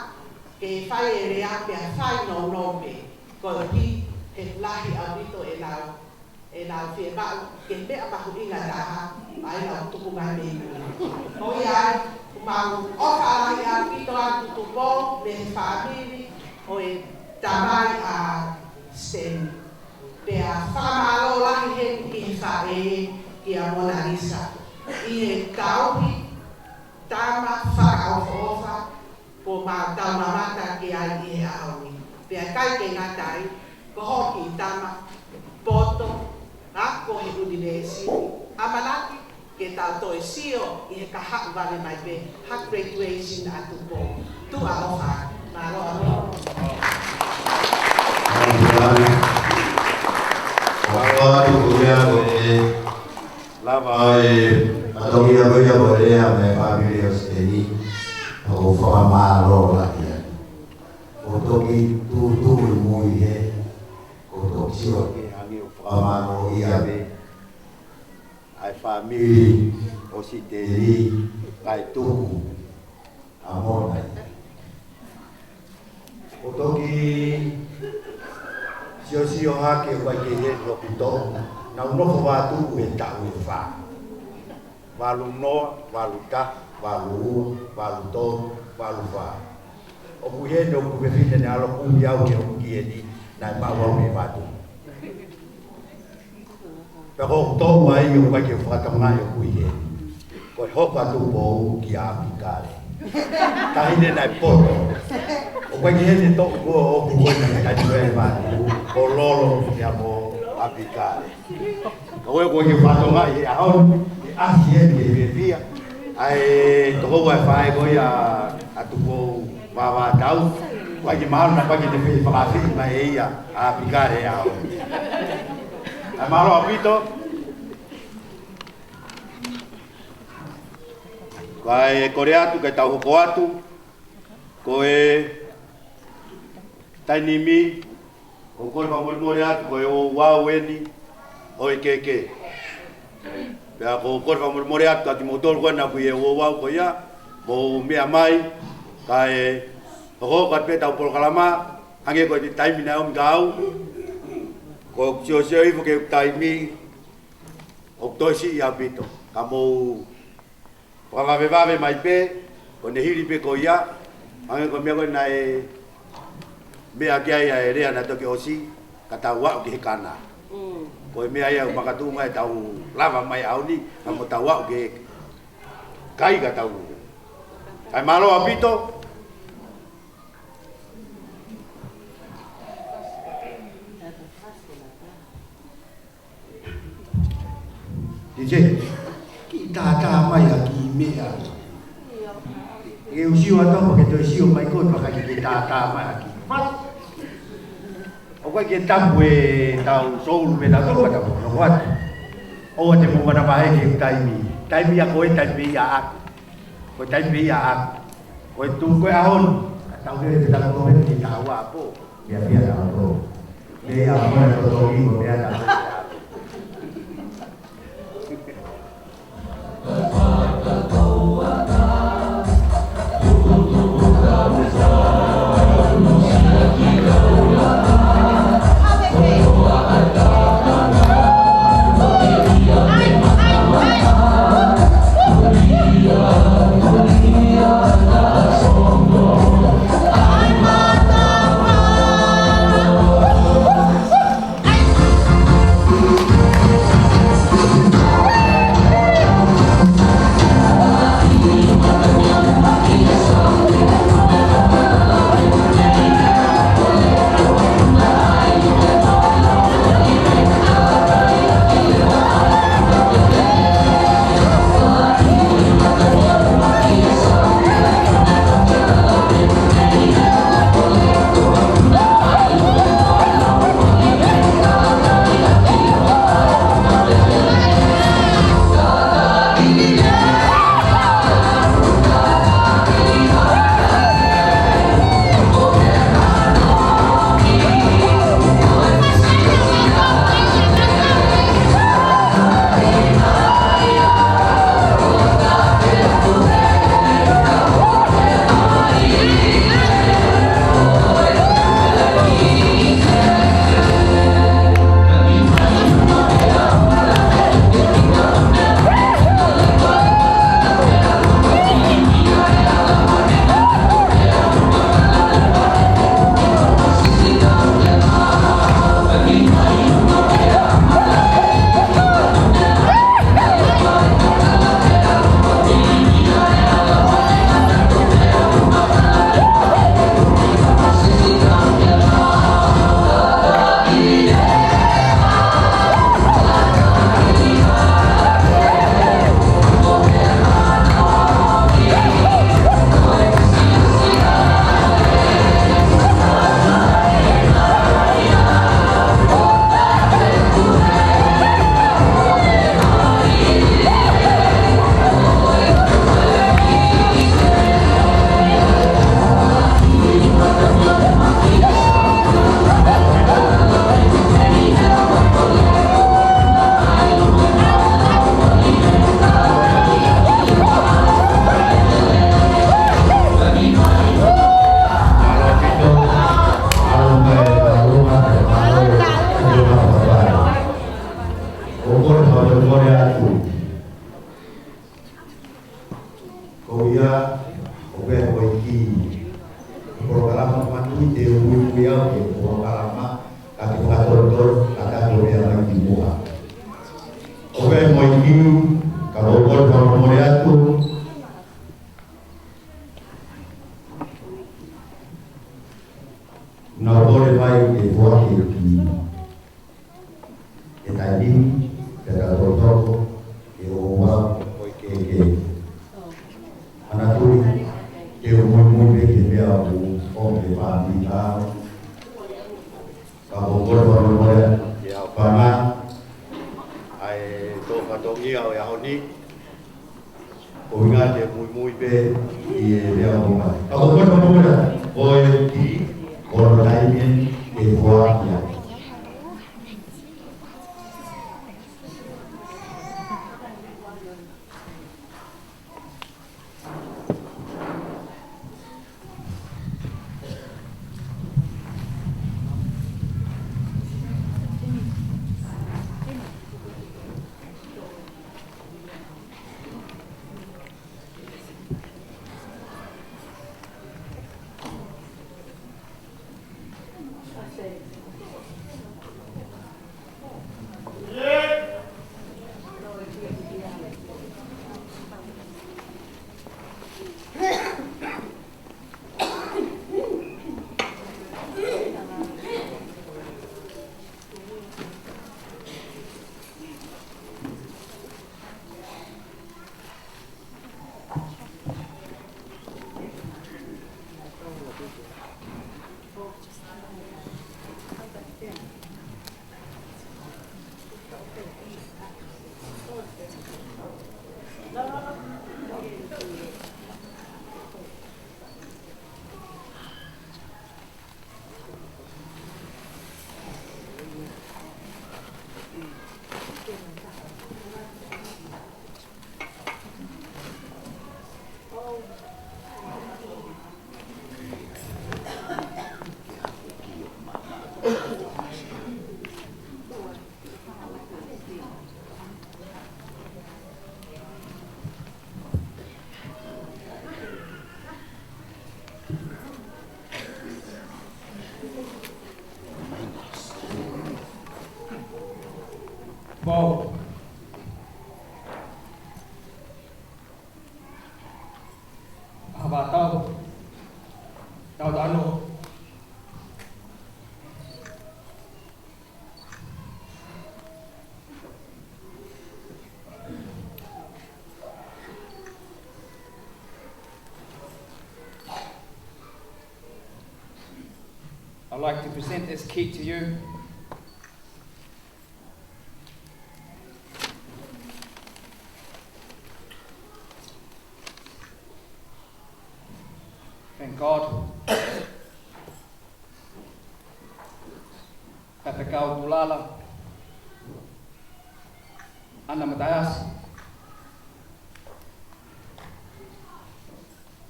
ke fai e lea pea fai nounou pē, koeʻuhi he lahi ʻaupito ʻenau, ʻenau fiemaʻu ki he meʻa mahuʻinga taha, ʻa ʻenau tuku mai mei muli. Ko ia ai, ʻoku mau ʻofa lahi ʻaupito atu Tupou mei he fāmili ʻo e tamai ʻa Siteni. Pea fakamālō lahi heni ki he faʻē kia Mona Lisa ʻi he tauhi tama fakaʻofoʻofa kuo mau tau mamata ki ai ʻi he ʻaho ni. Pea ʻikai ke ngata ai, ko hoʻo kiʻi tama poto, ako he ʻunivēsiti, ʻamanaki ke tau toe sio ʻi he kahaʻu vave mai pē ha graduation ʻa Tupou. Tuʻa ʻofa, mālō ʻaupito. Mālō atu ko ia ko e lava ʻo e fatongia ko ia ko e lea mei he fāmili ʻo Siteni, ʻoku ou fakamālō lahi atu. ʻOku toki tuʻutuʻu ʻi mui he, ʻoku ou toki sio ki he hangē ʻoku fakamālōʻia pē ʻa e fāmili ʻo Siteni, kae tuku ʻa Mona ia. ʻOku toki siosio hake ʻoku ʻikai ke ʻi heni ʻoku tō, naʻa nau nofo vātuku he taʻu ʻe fā. Valu noa, valu taha, valu ua, valu tolu, valu fā. ʻOku ʻi heni ʻoku fefine naʻe ʻalu ʻo kumi au he ʻoku ʻi heni, naʻe maʻu au mei vātuku. Pea ko ʻeku tō mai ʻoku ʻikai ke fakatokangaʻi ʻoku ʻi heni. Ko e hoko ʻa Tupou kia ʻApikale. Taʻahine naʻe poto. ʻOku ʻikai ke ʻi heni ʻe toʻo ko ʻoku ʻi heni ʻa e taʻahine vātuku. Ko Lolo ia mo ʻApikale. Ka ko e ko e fatongia ʻi he ʻaho ni, ʻe ʻasi heni ke fiefia ʻa e tokoua ʻe fā ko ia ʻa Tupou Vavātau. Kuo ʻikai ke mahalo naʻa kuo ʻikai ke ne fai fakaafeʻi mai ʻe ia ʻa ʻApikale ʻaho ni. ʻA e mālō ʻaupito. Kae kole atu, kae tau hoko atu. Ko e taimi ni, ʻoku ou kole fakamolemole atu, ko e ouau eni ʻo e keke. Pea ʻoku ou kole fakamolemole atu kiate kimoutolu ko ena ʻoku ʻi he ouau ko ia, mou meʻa mai, kae hoko atu pē ʻetau polokalama, hangē ko e taimi naʻe ʻomi kia au, ʻoku ou siosio hifo ki he taimi, ʻoku toe siʻi ʻaupito, ka mou fakavavevave mai pē, ko ʻene hili pē ko ia, hangē ko e meʻa ko ē naʻe meʻa ki ai ʻa e lea naʻe toki ʻosi, ka tau aʻu ki he kana. Mm. Ko e meʻa ia ʻoku makatuʻunga ʻetau lava mai ʻaho ni, ka mo tau aʻu ki he kai ka tau. Kae mālō ʻaupito. Tise, kiʻi tātā mai ha kiʻi meʻa. Ke u sio atu pea ke toe sio mai koe pea ʻikai ke tātā mai ha kiʻi meʻa. ʻOku ʻikai ke tapu ʻetau soulu pē tautolu ka tau hoko atu. ʻOua te mou manavahē ki he taimi. Taimi ia ko e taimi pē ia ʻaʻaku. Ko e taimi pē ia ʻaʻaku. Ko e tuʻu ko e ʻaho ni. Ka tau lele pē tautolu pē ki he taha ua ʻaho. Ia pia tautolu. Ia ia mo e totongi ko pea tautolu. Ko ia, ʻoku ou pehē ko e kiʻi polokalama manatuʻi te u muimui au ki he polokalama ka ke fakatolotolo ka tau meʻa mai ki muʻa. ʻOku ou pehē ko e kiʻi, ka ʻoku ou kole fakamolemole atu. Naʻa ku kole mai ke foaki e kiʻi e taimi ni, pea tau tolotolo, ʻe ʻoua, ko e keke. Manatuʻi, te u muimui pē ki he meʻa ʻoku ʻomi ʻe he fāmili. Tongia ʻo e ʻaho ni, ko e ʻuhinga ke muimui pē ʻi he meʻa ʻoku fai. Ka ko e poini ʻo e poini, ko e kiʻi kolonaime ke foaki ai. Paul. Apa tau? Tau tanu. I'd like to present this kit to you. Thank God. Faifekau Tulala, Ana Mataiasi,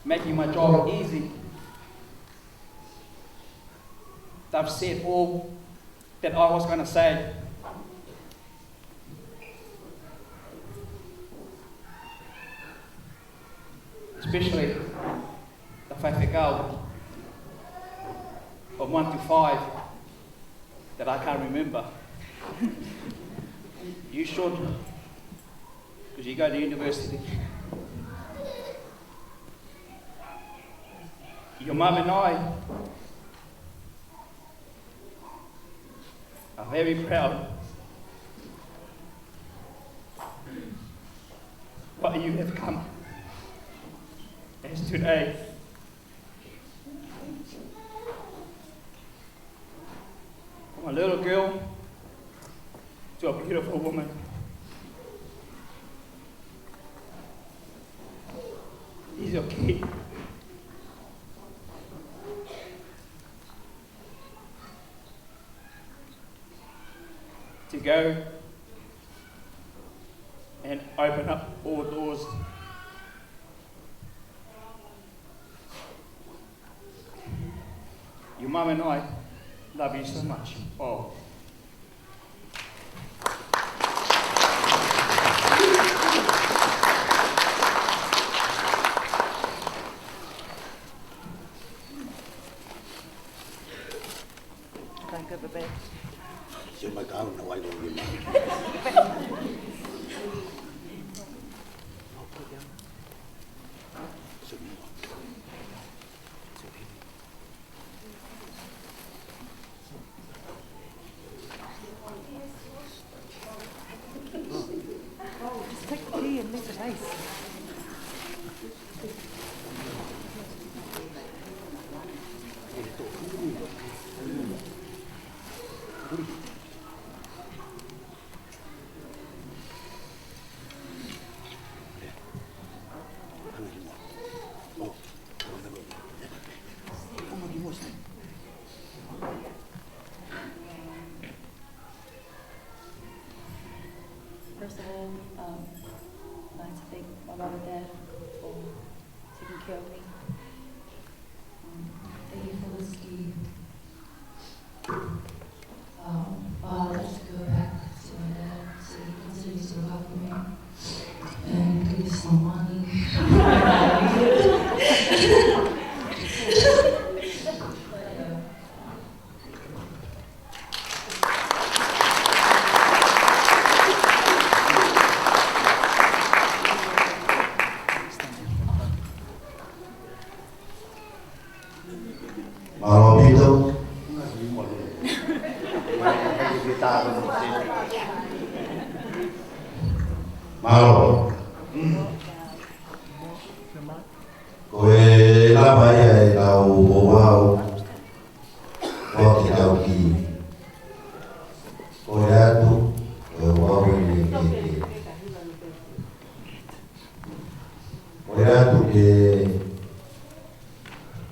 making my job easy. They've said all that I was gonna say. Especially the faifekau of one to five that I can't remember. You should, 'cause you go to university. Your mum and I are very proud what you have come as today. From a little girl to a beautiful woman. He's your kid. To go and open up all doors. Your mum and I love you so much. Oh. Thank you, baby. Sio mai ka au na wai ko ni ma. Just take the key and leave the case. Mālō. Ko e lava ia ʻetau ouau, ʻo te tau ki. Ko e atu, ko e ouau eni ke, ke. Ko e atu ke,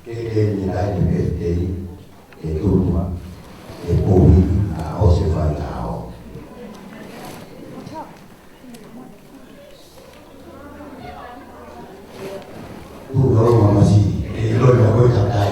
ke, ke ni tai ni pētei, ke tuma, ke puhi, a o se fai a o. Tuʻu ʻo mamasi, ke ʻilo ia ko e kakai.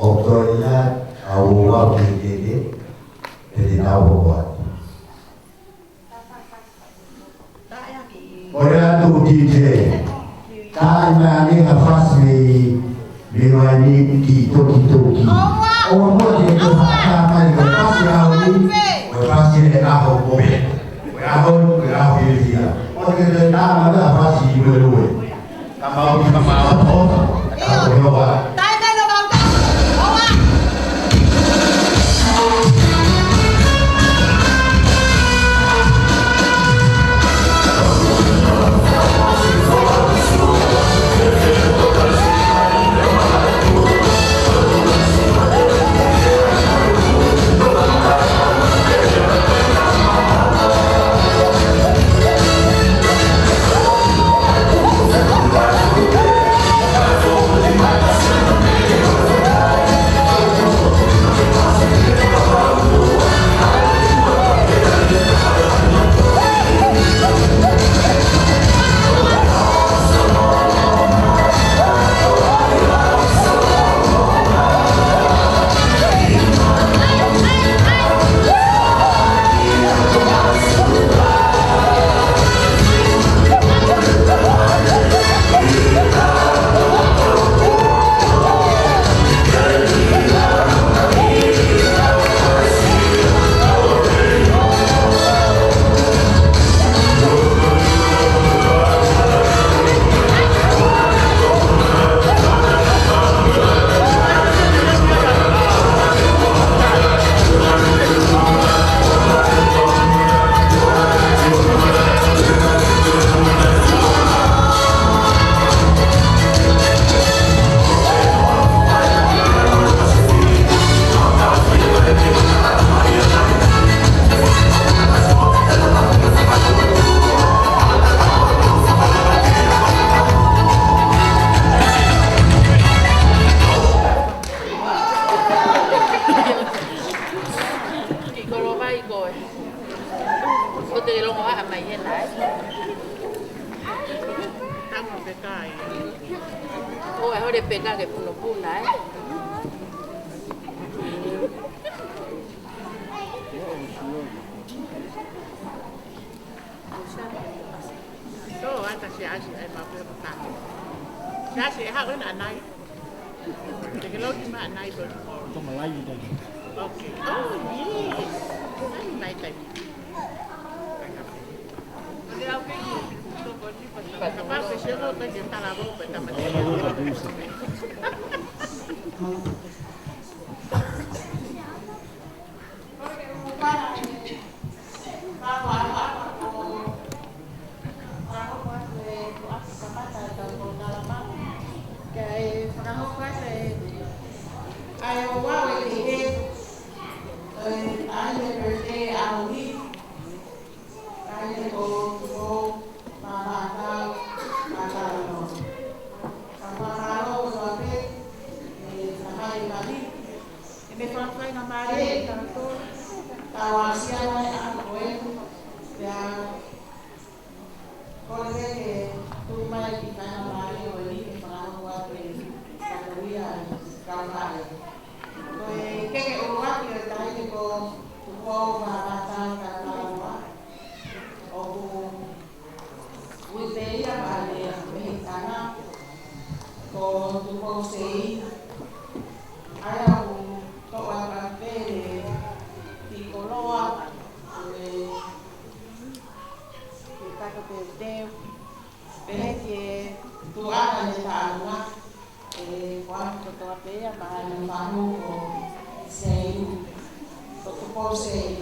ʻOku toe ʻi ai ʻa e ouau kehekehe, pea te tau hoko atu. Ko e atu ki te. Taimi ʻe niʻihi ʻa e fasi mei, mei Vaini ki Tokitoki. ʻOua muʻa te ke toe fakatātā mai ko e fasi ʻaho ni, ko e fasi ʻe ʻaho ko ē. Ko e ʻaho ni, ko e ʻaho fiefia. ʻOua te ke toe tā mai ʻa e fasi luelue. Kamau, kamau. Kamau, kamau. Ki Kolovai koe. Ko te longo a mai hena, ē? Tama pekai. ʻOua ʻe hole peka ke punopuna, ē? So, ata Siasi ʻe mapu he mata. Siasi ʻe haʻu ena ʻanai. Te ke lau ki ma ʻanai, so. Toma live ʻi taki. Okay. Oh, yes. Ai, mai tai. Kapau ke sio ko te ke tala vo pe tama. Kae fakahoko atu e, ʻa e ouau ʻa e kehe, ʻa e, ʻa e birthday ʻa Uli, ʻa e ko Tuko Mavata Matalanoa. Ka fakamālō kotoa pē, ʻe, ka hai e vali. ʻE, mei he faingamālie ʻa tautolu, tau aʻusia mai ʻa ko e, pea kole ke tuku mai ki he faingamālie ʻo e, ke fakahoko atu e, kātoa ia, kau fale. Ko e kehe ʻuluaki ʻo e taʻahine ko Tuko Mavata Matalanoa. ʻOku ui pē ia ʻe he mehikitanga ko Tuko Sei. ʻA ia ʻoku toʻo atu pē ʻe he kiʻi koloa, ʻe, ʻe kato teuteu, pehē ki he tuʻunga ʻene taʻanga, ʻe, ko ʻene kotoa pē ia maʻa e fahu ko Sei, ko Tuko Sei.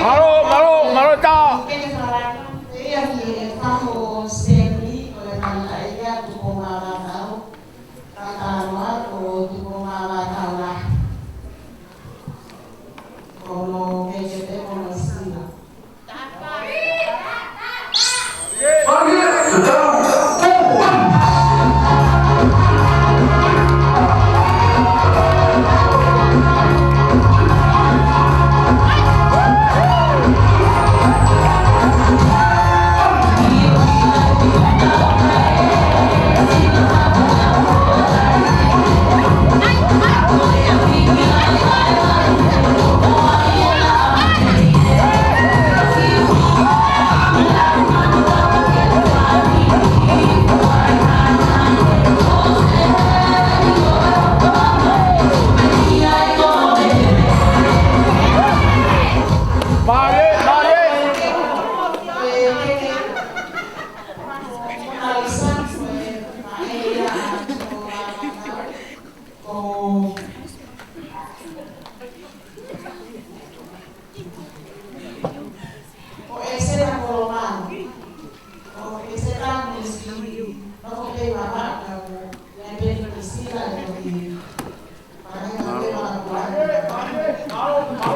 Mālō, mālō, mālō tā. Mālō, mālō.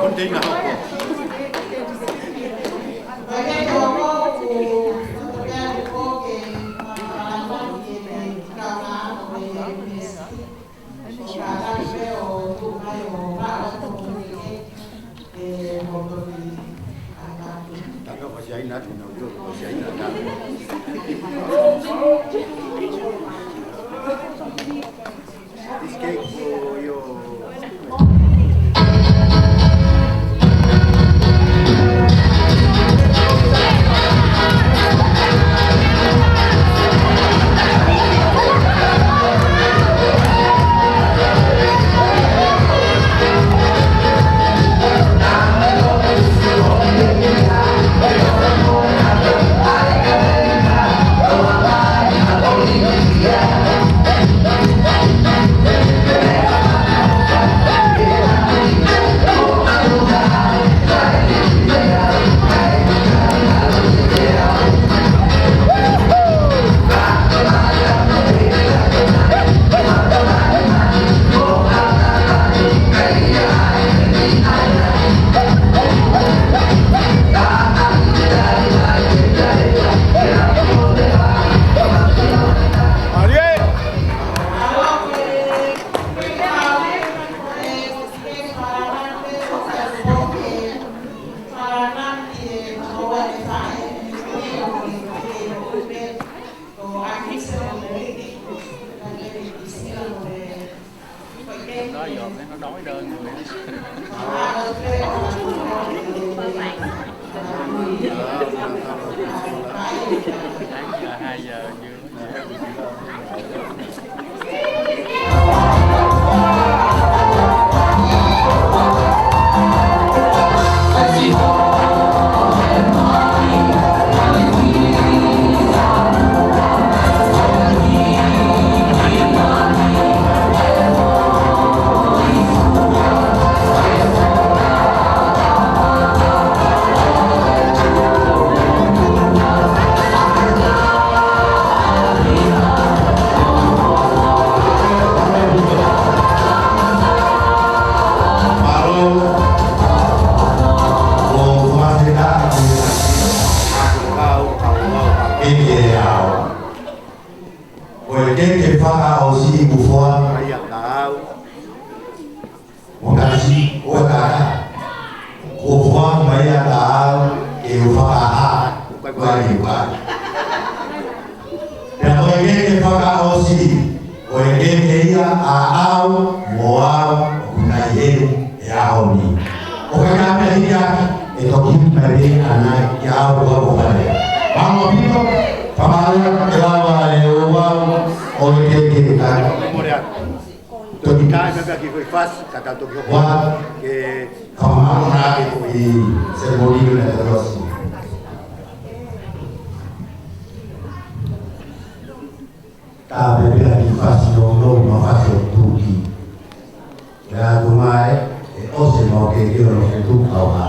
Container hoko. Đó, giờ nó nói đơn người. Sáng giờ hai giờ chưa. Mo kasi, ʻo e kākā. Ko fua mai ʻa taau, ke u fakahā, ʻoku ʻikai. Pea ko e keke fakaʻosi, ko e keke ia ʻaʻau, mo au, ʻoku nai heni, he ʻaho ni. ʻOku ʻikai ke hiki hake, ʻe toki hiki mai pē ʻanai, kia au, ʻoku ou fale. Mālō ʻaupito, fakamālō, ke lava e ouau, ʻo e keke ka. Toki. Ka, ka, ka, ki ko e fasi, ka, ka toki hoko. Ua. Ke. Fakamālō na ke ko i se moli na ka fasi. Ka pepea ki fasi no no ma fasi ʻo tuki. Pea tu mai, ʻe ʻosi mo ke ke o no ke tu kau ha.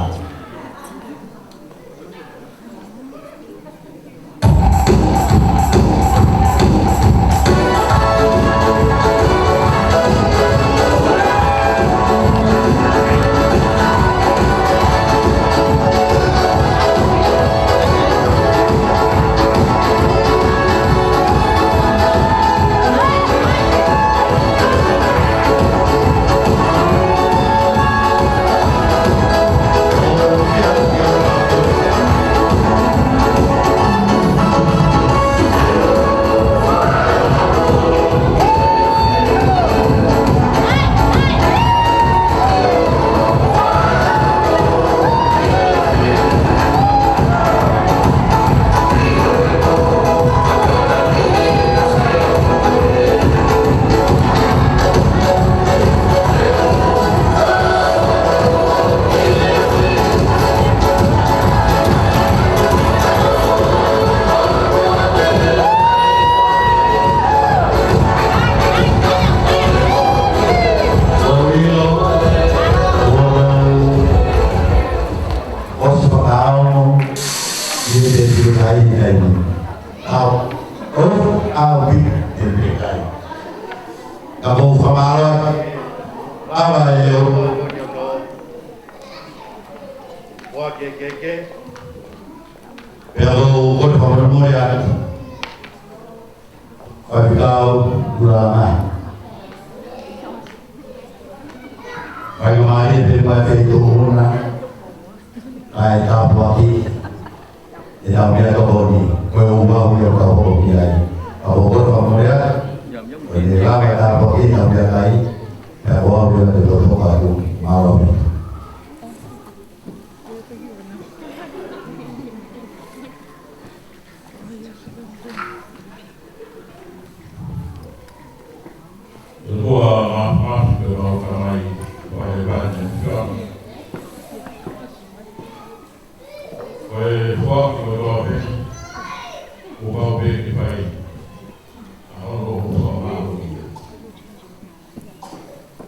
ʻOsi fakaongo, ʻi he te pio kai ni kai ni. Au, au, au, pi, te pio kai. Ka ko fakamālō, lava e o. Ua ke ke ke. Pea ko, ko te fakamolemole atu. Faifekau Kulama. Faingamālie pē mai fei tō una. Kae tāpuaki. ʻE tau mea tokoni. Ko e ouau ia ka hoko ki ai. Ka ko e fakamolemole. Ko e lava e tāpuaki, tau mea kai. Pea ko au ia te tō toka atu. Mālō. ʻOtua Māfimafi, ko e mau Tamai, ko e vane fia. Ko e foaki kotoa pē, kuo pau pē ke fai. ʻA hono ʻofa mālō ia.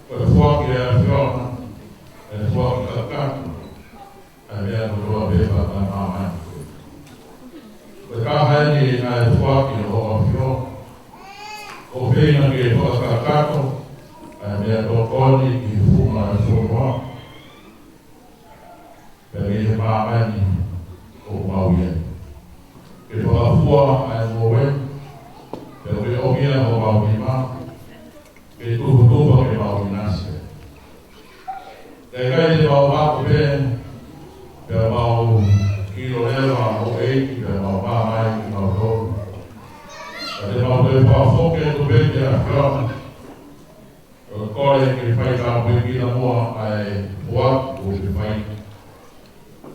Ko e foaki ʻa e ʻAfiona, ko e foaki kakato, ʻa e meʻa kotoa pē ʻoku ʻi māmani. Ko e taha eni ʻa e foaki ʻa e ʻAfiona, ʻoku feinga ke fakakakato ʻa e meʻatokoni ki he funga ʻo e fonua, pea mei he māmani ʻoku mau ʻi ai. Ke fakafua ʻa e ngoue, pea ke ʻomi ʻa homau nima, ke tuputupu ke mau ʻinasi. Kae ʻikai te mau maʻu pē, pea mau ʻilo leva ʻa e ʻEiki, pea mau māmani kimautolu. Ka te mau toe fakafoki atu pē ki he ʻAfiona, ʻo kole ke fai tāpuekina muʻa ʻa e foaki kuo ke fai.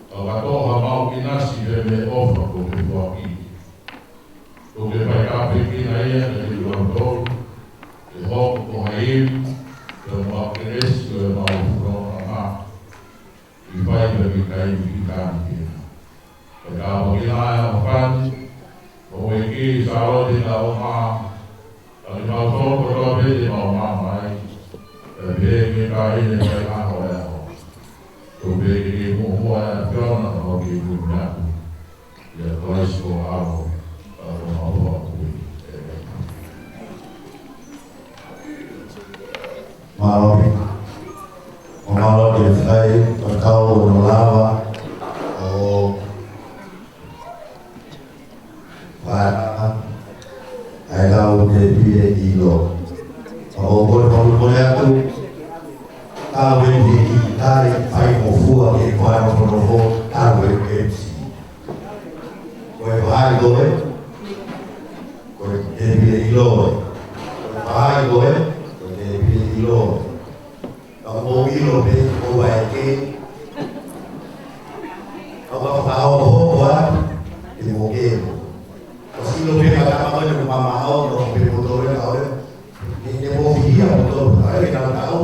Ka ʻoku toʻo ʻa homau ʻinasi pē mei he ʻofa kuo ke foaki. Kuo ke fai tāpuekina ia kiate kimautolu, ke hoko ko ha ivi, pea mo ha kelesi ʻo e mau fononga. ʻI fai pea ke kai mi ki kani ke. Pea tāpuekina ʻa e ʻofani, ʻo e ki Sālote ka o mā, ka kimautolu kotoa pē te mau māmani, pea pehē ki he taʻahine faiako ʻo e ʻaho. Tuku pē ke ke muʻomuʻa ʻa e ʻAfiona ka mau ke kumi atu. ʻIa Kalaisi ko ho ʻAlo, ka ko homau Fakamoʻui. ʻĒmeni. Mālō. Mālō ki he faifekau ʻo lava ʻo fai ʻa e lau te pile ʻilo. ʻOku ou kole fakamolemole Ia, ʻoku tau, ʻa e kau tau,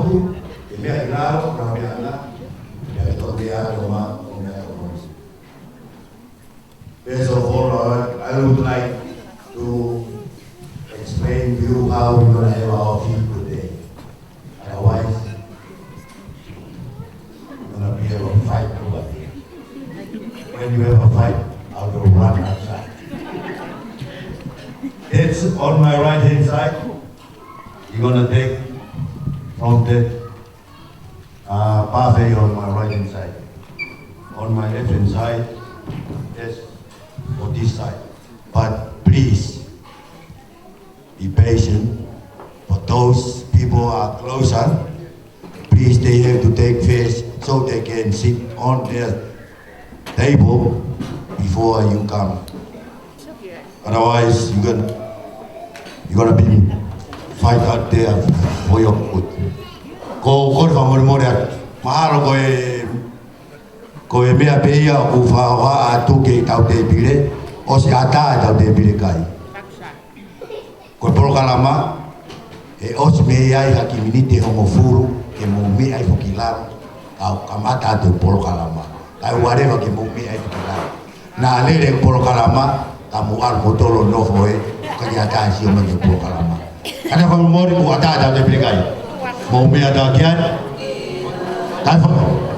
ʻe meʻa ki lalo, na meʻa na, ʻe tau meʻa ʻo ma, ʻo meʻa ʻo ma. First of all, I, I would like to explain to you how we're gonna have our field today. Otherwise, we're gonna be have a fight over here. When you have a fight, I will run outside. That's on my right hand side. You're gonna take from that uh, buffet on my right hand side. On my left hand side, yes, on this side. But please, be patient. For those people are closer, please, they have to take first so they can sit on their table before you come. Otherwise, you can, you're gonna be fight out there for your good. Ko, ko e fakamolemole atu. Mahalo ko e, ko e meʻa pē ia ʻoku faʻa ʻatu ke tau tēpile, ʻosi ʻatā ʻetau tēpile kai. Ko e polokalama, ʻe ʻosi mei ai ha kiʻi miniti ʻe hongofulu, ke mou meʻa hifo ki lalo, tau kamata atu e polokalama. Kae ʻoua leva ke mou meʻa hifo ki lalo. Naʻa lele e polokalama, ka mou ʻalu mo tolo nofo ē, ka ke ʻatā sio mai ki he polokalama. Kātaki fakamolemole, kuo ʻatā ʻetau tēpile kai. Mou meʻa atu ki ai. Kātaki fakamolemole.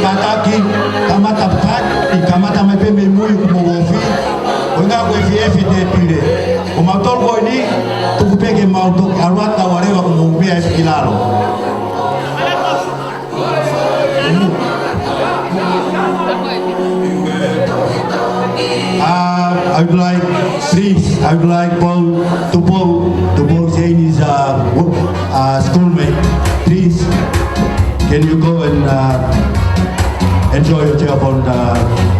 Kātaki, kamata pē, ʻi kamata mai pē mei mui ʻoku mou ofi. ʻUhinga ko e fiefi tēpile. Ko mautolu ko eni, tuku pē ke mau toki ʻalu atu, ʻoua leva ke mou meʻa hifo ki lalo. Uh, I would like, please, I would like Paul, Tupou, Tupou Chinese, uh, wo-, uh, schoolmate. Please, can you go and, uh, enjoy yourself on the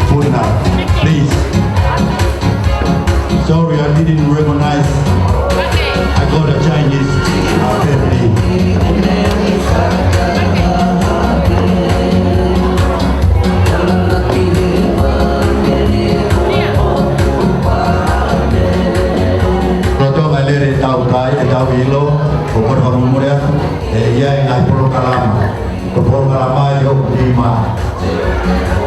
food now? Please. Sorry, I didn't recognize. I got a Chinese, uh, family. Lolotonga e lele ʻetau kai, ʻetau ʻilo, ʻoku ou fakamolemole atu, ʻe ʻi ai e ngaahi polokalama. Ko e polokalama ʻe hoko ʻi māmani.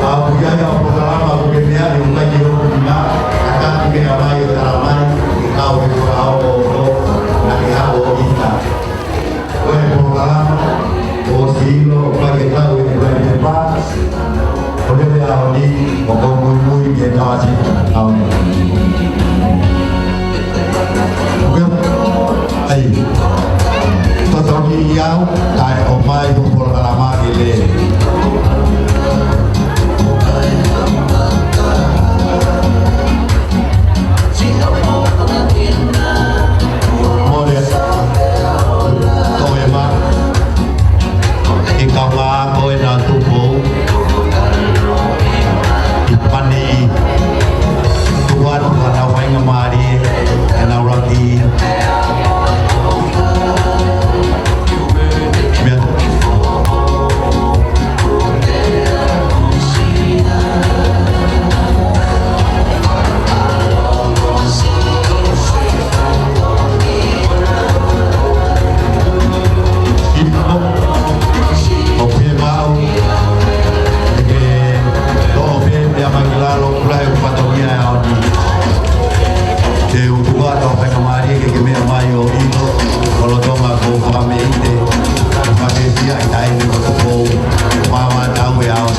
ʻOku ʻi ai e polokalama ʻoku ke meʻa ʻi he ʻukai ʻi hoko ʻi māmani, ʻatā ke ke ʻomai ʻo talamai, ke kau he fakaʻofoʻofa, naʻa ke haʻu ʻo ʻita. Ko e polokalama, ʻosi ʻilo, ʻoku ʻikai ke kau he ʻukai ʻi māmani. Ko e lele ʻaho ni, ʻoku ou muimui ke tau ʻasi, ʻaho ni. ʻAi. Totonu ia, kae ʻomai hoʻo polokalama ke lele. Mole. Toe ma. ʻI he kaungā ako ʻena Tupou ʻi Pani. Tuku atu ki honau faingamālie ʻenau laki. Meʻa. ʻO pehē maʻu, ke toʻo pē meʻa mai ki lalo, kula he kupatongia e ʻaho ni. Te u tuku atu e faingamālie ke ke meʻa mai ʻo ʻilo, lolotonga ko e fakameʻite, fakakesia ʻi he taimi ko e Tupou, māmā tau e ʻaho.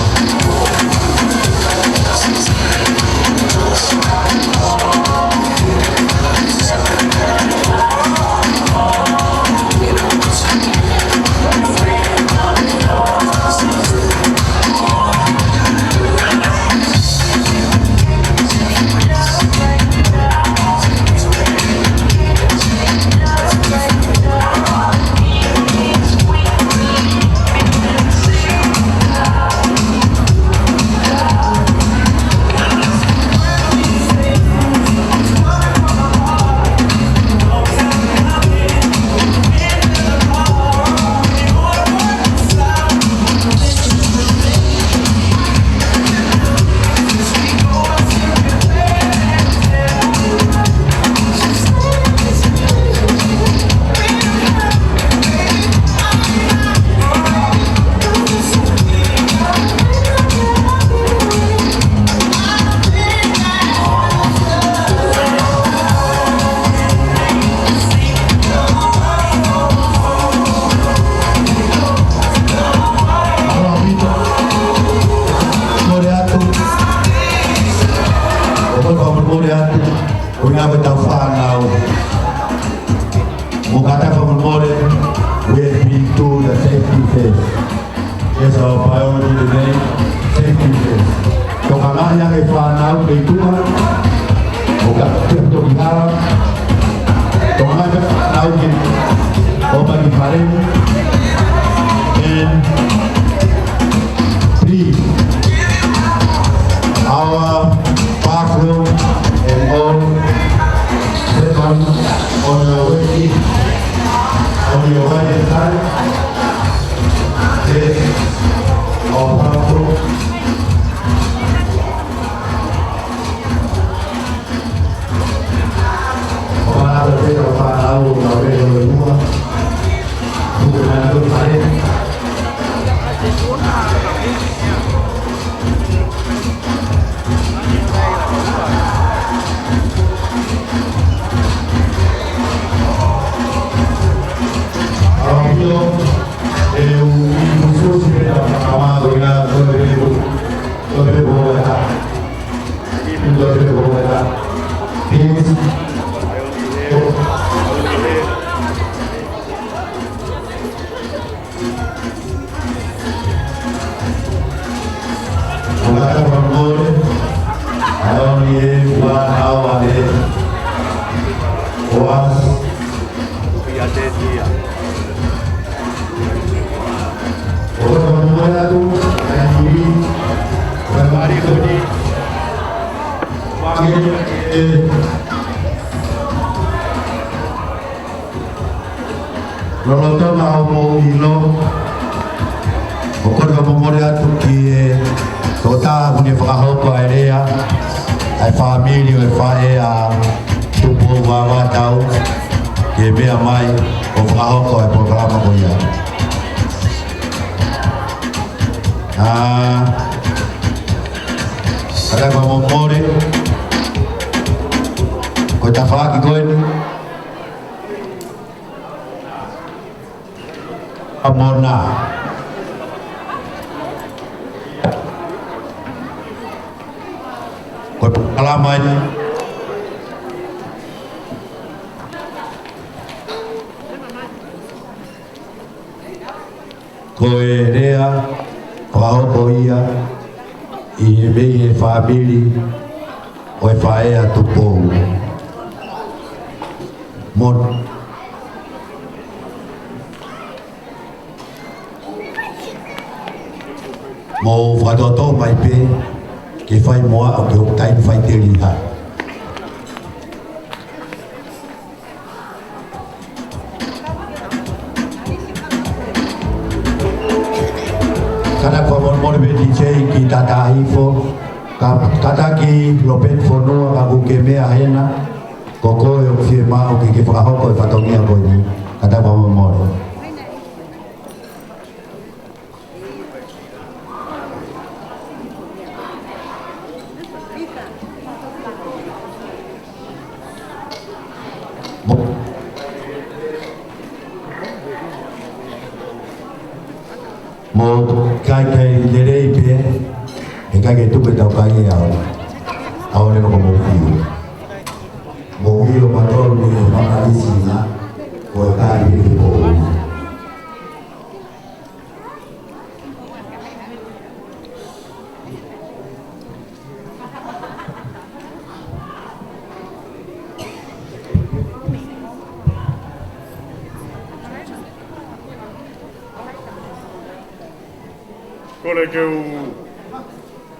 On your way in, on your way inside, take our passport. ʻO fānau, ʻo fānau, ʻo fānau, ʻo fānau. ʻO kātaki fakamolemole, ʻa e only one hour left. ʻO ʻasi. ʻO kātaki fakamolemole atu, ʻa e only, ʻa e mari koni. Lolotonga hoʻomou ʻilo, ʻoku ou kole fakamolemole atu ki he tokotaha kuo ne fakahoko ʻa e lea, ʻa e fāmili ʻo e faʻē ʻa Tupou Vavā Tau, ke meʻa mai ʻo fakahoko e polokalama ko ia. ʻA, kātaki fakamolemole, ko e tafaʻaki ko eni. ʻA Mona. Ko e polokalama eni. Ko e lea, fakahoko ia, ʻi he mei he fāmili, ʻo e faʻē ʻa Tupou. Mo Mou fakatōtō mai pē, ke fai mo aʻu ki hoku taimi faiteliha. Kātaki fakamolemole pē D J ki tata ifo, ka, kātaki Lopeti Fonua ka kuo ke meʻa hena, ko koe ʻoku fiemaʻu ke ke fakahoko e fatongia ko eni. Kātaki fakamolemole. Mou kaikai lelei pē, ʻikai ke tuku ʻetau kai ʻe au. ʻAo leva ko mou fiu. Mou ʻilo mālō ni e fakaʻisina, ko e kai pē ke pou. Kole ke u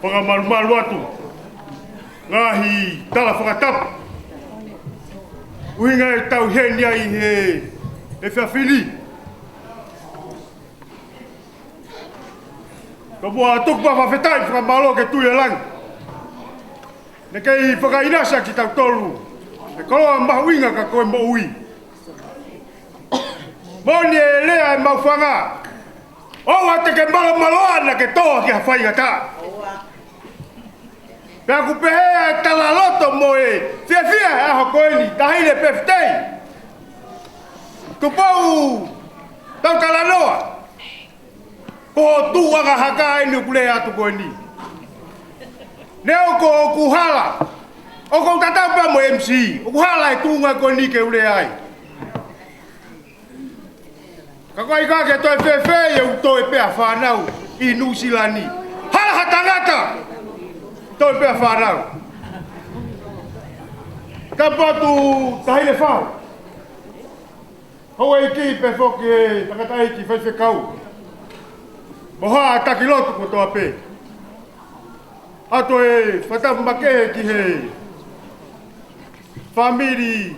fakamalumalu atu ngaahi tala fakatapu. ʻUhinga ʻetau ʻi heni ai he, he efiafi ni. Ka muʻa tuku pē ʻa e fakafetaʻi fakamālō ki he Tuʻi ʻo Langi. Naʻe kei fakaʻinasi kitautolu he koloa mahuʻinga ka ko e moʻui. Moʻoni e lea ʻemau fanga. ʻOua te ke malomaloa naʻa ke tō ki ha faingataʻa. Pea ʻoku pehē ʻa e talaloto mo e fiefia he ʻaho ko eni, Taʻahine Pefitei. Tupou, tau talanoa. Ko e tuʻunga hake eni ʻoku lea atu ko eni. Neongo ʻoku hala. ʻOku ou tatau pē mo e M C. ʻOku hala e tuʻunga ko eni ke u lea ai. Ka ko e ʻikai ke toe fēfē ia ʻoku toe pē ʻa fānau ʻi Nuʻusila ni. Hala ha tangata. Toe pē ʻa fānau. Ka patu Taʻahine Fau. Houʻeiki pē foki e tangataʻeiki faifekau. Mo haʻa taki lotu kotoa pē. ʻA e toe fakatapu makehe ki he fāmili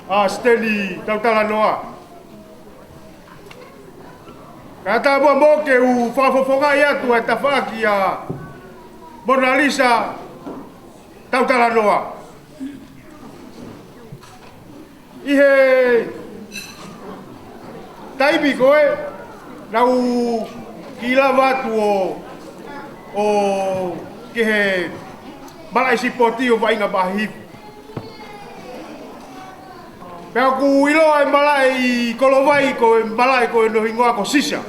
ʻa Siteni Tautalanoa. Ka ʻatā muʻa moʻoku ke u fakafofongaʻi atu ʻa e tafaʻaki ʻa Monalisa Tautalanoa. ʻI he taimi ko ē naʻá ku kiʻi lava atu ʻo, ʻo ki he malaʻe sipoti ʻo Vaʻinga Maʻa Hihifo. Pea ʻoku ou ʻiloa e malaʻe ʻi Kolovai ko e malaʻe ko ē ʻoku hingoa ko Sisa.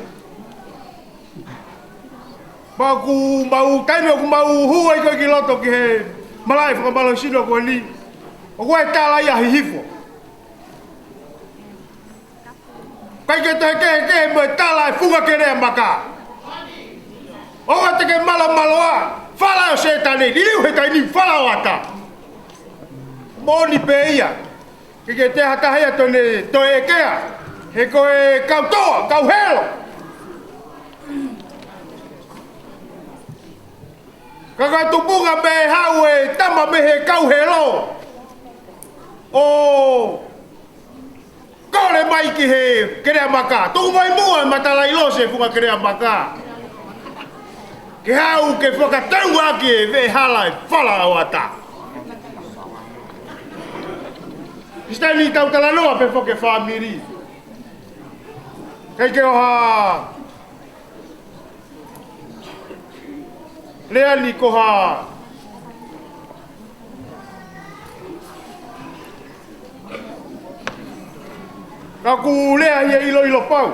Pea ʻoku mau, taimi ʻoku mau hū ai ko ē ki loto ki he malaʻe fakamālohisino ko eni, ʻoku ʻi ai e tala ia ʻa Hihifo. ʻIkai ke toe kehekehe mo e tala ʻa e Funga Kelea Maka. ʻOua te ke malomaloa, fala ʻo Sētane, liliu he taimi ni, fala ʻo ata. Moʻoni pē ia. ʻIkai ke toe ha taha ia te ne toe ʻekea. He ko e kau toa, kau helo. Ka ko e tupunga mei he haʻu e tama mei he kau helo ʻo kole mai ki he Kelea Maka. Tuku mai muʻa e matalaʻilosi e Funga Kelea Maka ke haʻu ke fakatauʻaki e veʻehala e fala ʻo ata. Siteni Tautalanoa pea foki e fāmili. ʻIkai ke ʻoha lea ni ko ha, ka ʻoku ou lea ʻi he ʻiloʻilo pau.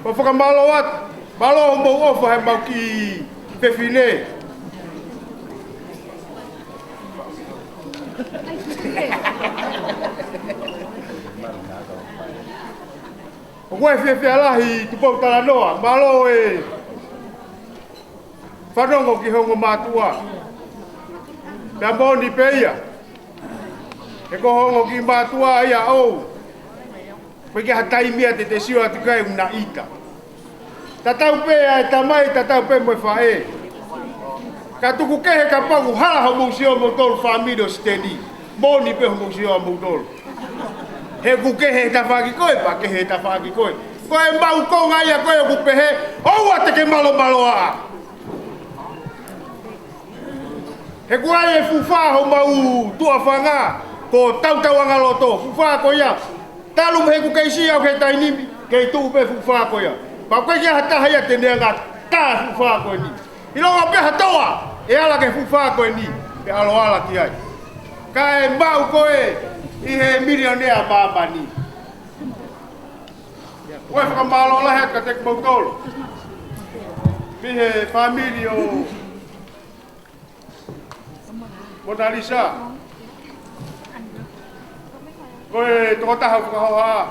Pea fakamālō atu, mālō hoʻomou ʻofa he mau kiʻi fefine. ʻOku ou fiefia lahi Tupou Talanoa, mālō e fanongo ki ho ongo mātuʻa. Pea moʻoni pē ia. He ko ho ongo kiʻi mātuʻa ia ʻoʻou. ʻOku ʻikai ha taimi ia te te sio atu ki ai ʻoku na ʻita. Tatau pē ʻa e tamai, tatau pē mo e faʻē. Ka tuku kehe kapau ʻoku hala hoʻomou sio moutolu fāmili ʻo Siteni. Moʻoni pē hoʻomou sio ʻamoutolu. He ʻoku kehe he tafaʻaki ko ē, pea kehe he tafaʻaki ko ē. Ko e maʻu konga ia ko ē ʻoku pehē, ʻoua te ke malomaloa. He ʻoku ʻi ai e fuʻu fā homau tuʻa fanga, ko Tautauʻanga Loto, fuʻu fā ko ia. Talu mei he ʻoku kei siʻi au he taimi ni, kei tuʻu pē fuʻu fā ko ia. Pea ʻoku ʻikai ha taha ia te ne ngata e fuʻu fā ko eni. ʻIlonga pē ha toa ʻe ala ki he fuʻu fā ko eni, pea ʻalu ʻo ala ki ai. Kae maʻu ko ē ʻi he milionea ʻa māmani. ʻOku ou fakamālō lahi atu kiate kimoutolu mei he fāmili ʻo Monalisa. Ko e tokotaha fakahohaʻa,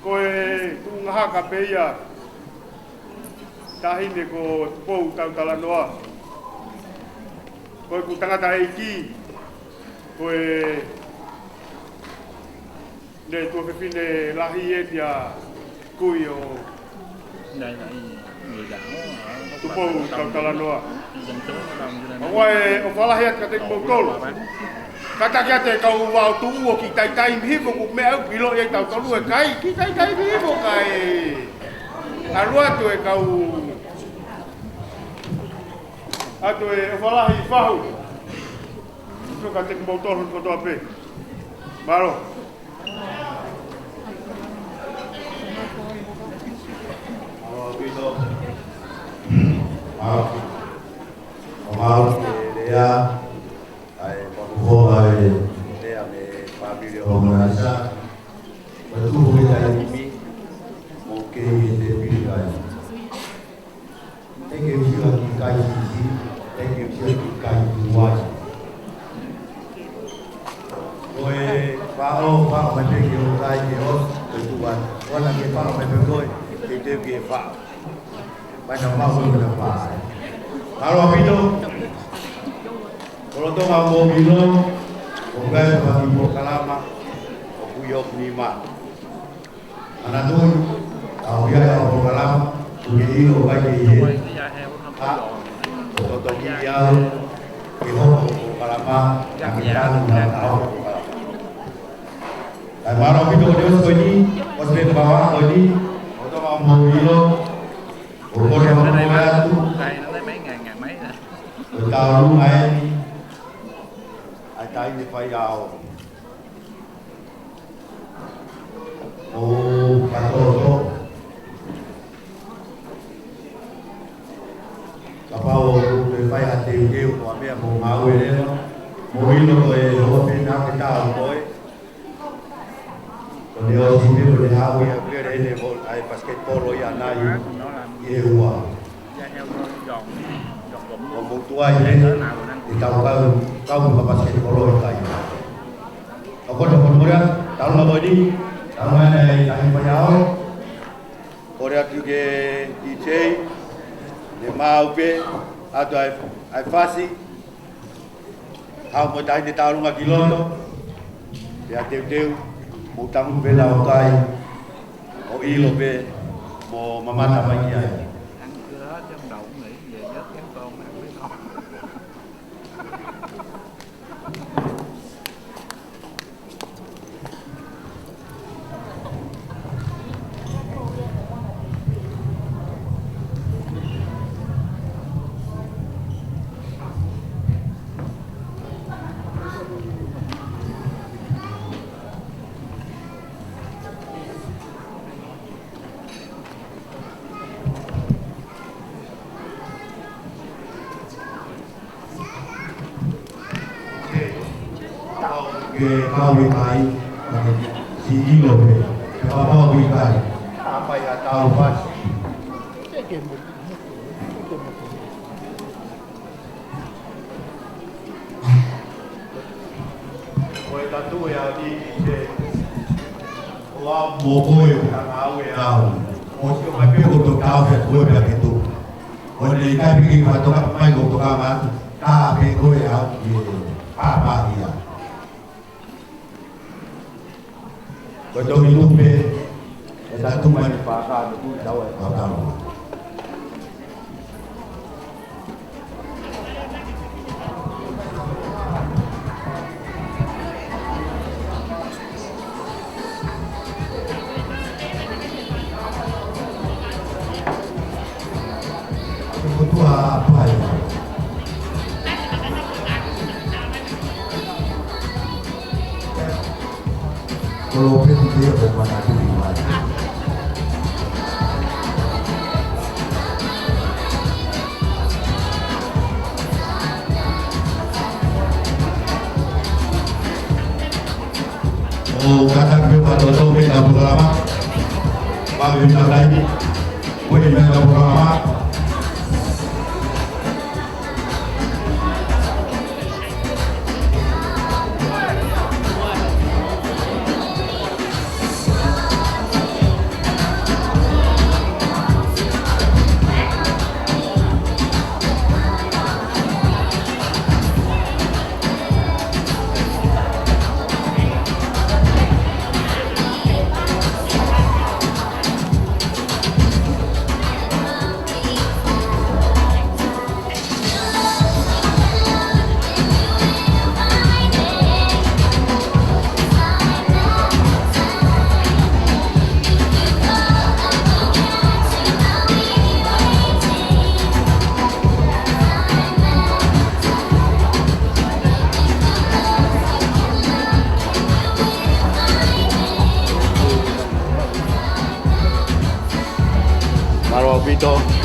ko e tuʻunga haka pē ia, taʻahine ko Tupou Tautalanoa. Ko ʻeku tangataʻeiki, ko e ne tuofefine lahi eni ʻa Kui ʻo Tupou Tautalanoa. ʻOku ou ʻofa lahi atu kiate kimoutolu. Kātaki atu e kau vao tuʻu ʻo kiʻi taitaimi hifo, ko e meʻa ʻoku ʻiloʻi ai tautolu e kai, kiʻi taitaimi hifo kae ʻalu atu e kau atu e ʻofa lahi fahu. Sio kiate kimoutolu kotoa pē. Mālō. Mālō ʻaupito. Mālō. Mālō e lea, ʻa e pakuhoa e lea mei he fāmili ʻo Monalisa. Ko e tupu he taimi ni, mo kei he te pili kai. Teke usia ki kai sisi, teke usia ki kai tuai. Ko e faʻo, faʻo mai pē ki he ʻoku ʻikai ke ʻosi, ko e tuai. ʻOua naʻa ke faʻo mai pē koe, ke te ke faʻo. Mai na mau ko na faʻo. Mālō ʻaupito. Ko e lolotonga ʻo e milo, ʻoku ʻi ai e polokalama ʻoku ʻi ʻOku Nima. Manatuʻi, ʻoku ʻi ai e polokalama, ʻoku ke ʻilo ʻoku ʻikai ke ʻi heni. ʻA, ʻoku totongi au, ke hoko ʻo Kalama, ia, ia, ia, ia. Kae mālō ʻaupito ko e ʻosi ko eni, ʻosi pē pau ko eni, ʻo tau mou ʻilo, ʻo kole hono moʻui atu, ʻo tau lunga eni, ʻa e taʻahine faiʻao. ʻO kātoa. Kapau ʻoku ke fai ha teuteu ko ha meʻa mo ngāue leva, mou ʻilo ko e hoa pē naʻa ke tau ko ē. Ko ʻene ʻosi pē ko ʻene haʻu ia ʻo lele ʻene ko ē ʻa e pasiketipolo ia ʻanai ʻi he ua. ʻO mou tuai pē ʻi he tau kau, kau mo e pasiketipolo ʻi kai. ʻO ko e tau ko e moʻui atu, tau lava ko eni, tau lava ʻi he taʻahine faiʻao. Kole atu ke D J, ne mau pē, ʻatu ʻa e, ʻa e fasi, haʻu mo e taʻahine tauʻolunga ki loto, pea teuteu, mou tangutu pē ʻo kai, ʻo ʻilo pē, mo mamata mai ki ai. Ke kau ʻi kai, ka ke siʻi ʻilo pē, ke kapau ʻi kai. Apai a tau fasi. Ko e tatu e a ni ki te. ʻO au mo koe ʻo ka ngāue au. ʻO sio mai pē ko tau tau he koe pea ke tō. ʻO ne ʻikai piki fakatoka mai ko toka ma. Ka pē koe au ki e pāpahia. Ko e toki tupe, e tatu mai ni pāka, ko e tau e pāka. Ko tua apai. Ko lo pe tu te ko mana tu i mai. ʻO kātaki pē ʻa e tau tau pē ʻa e polokalama. Mā me na kai. Ko e meʻa ʻa e polokalama. Mālō ʻaupito.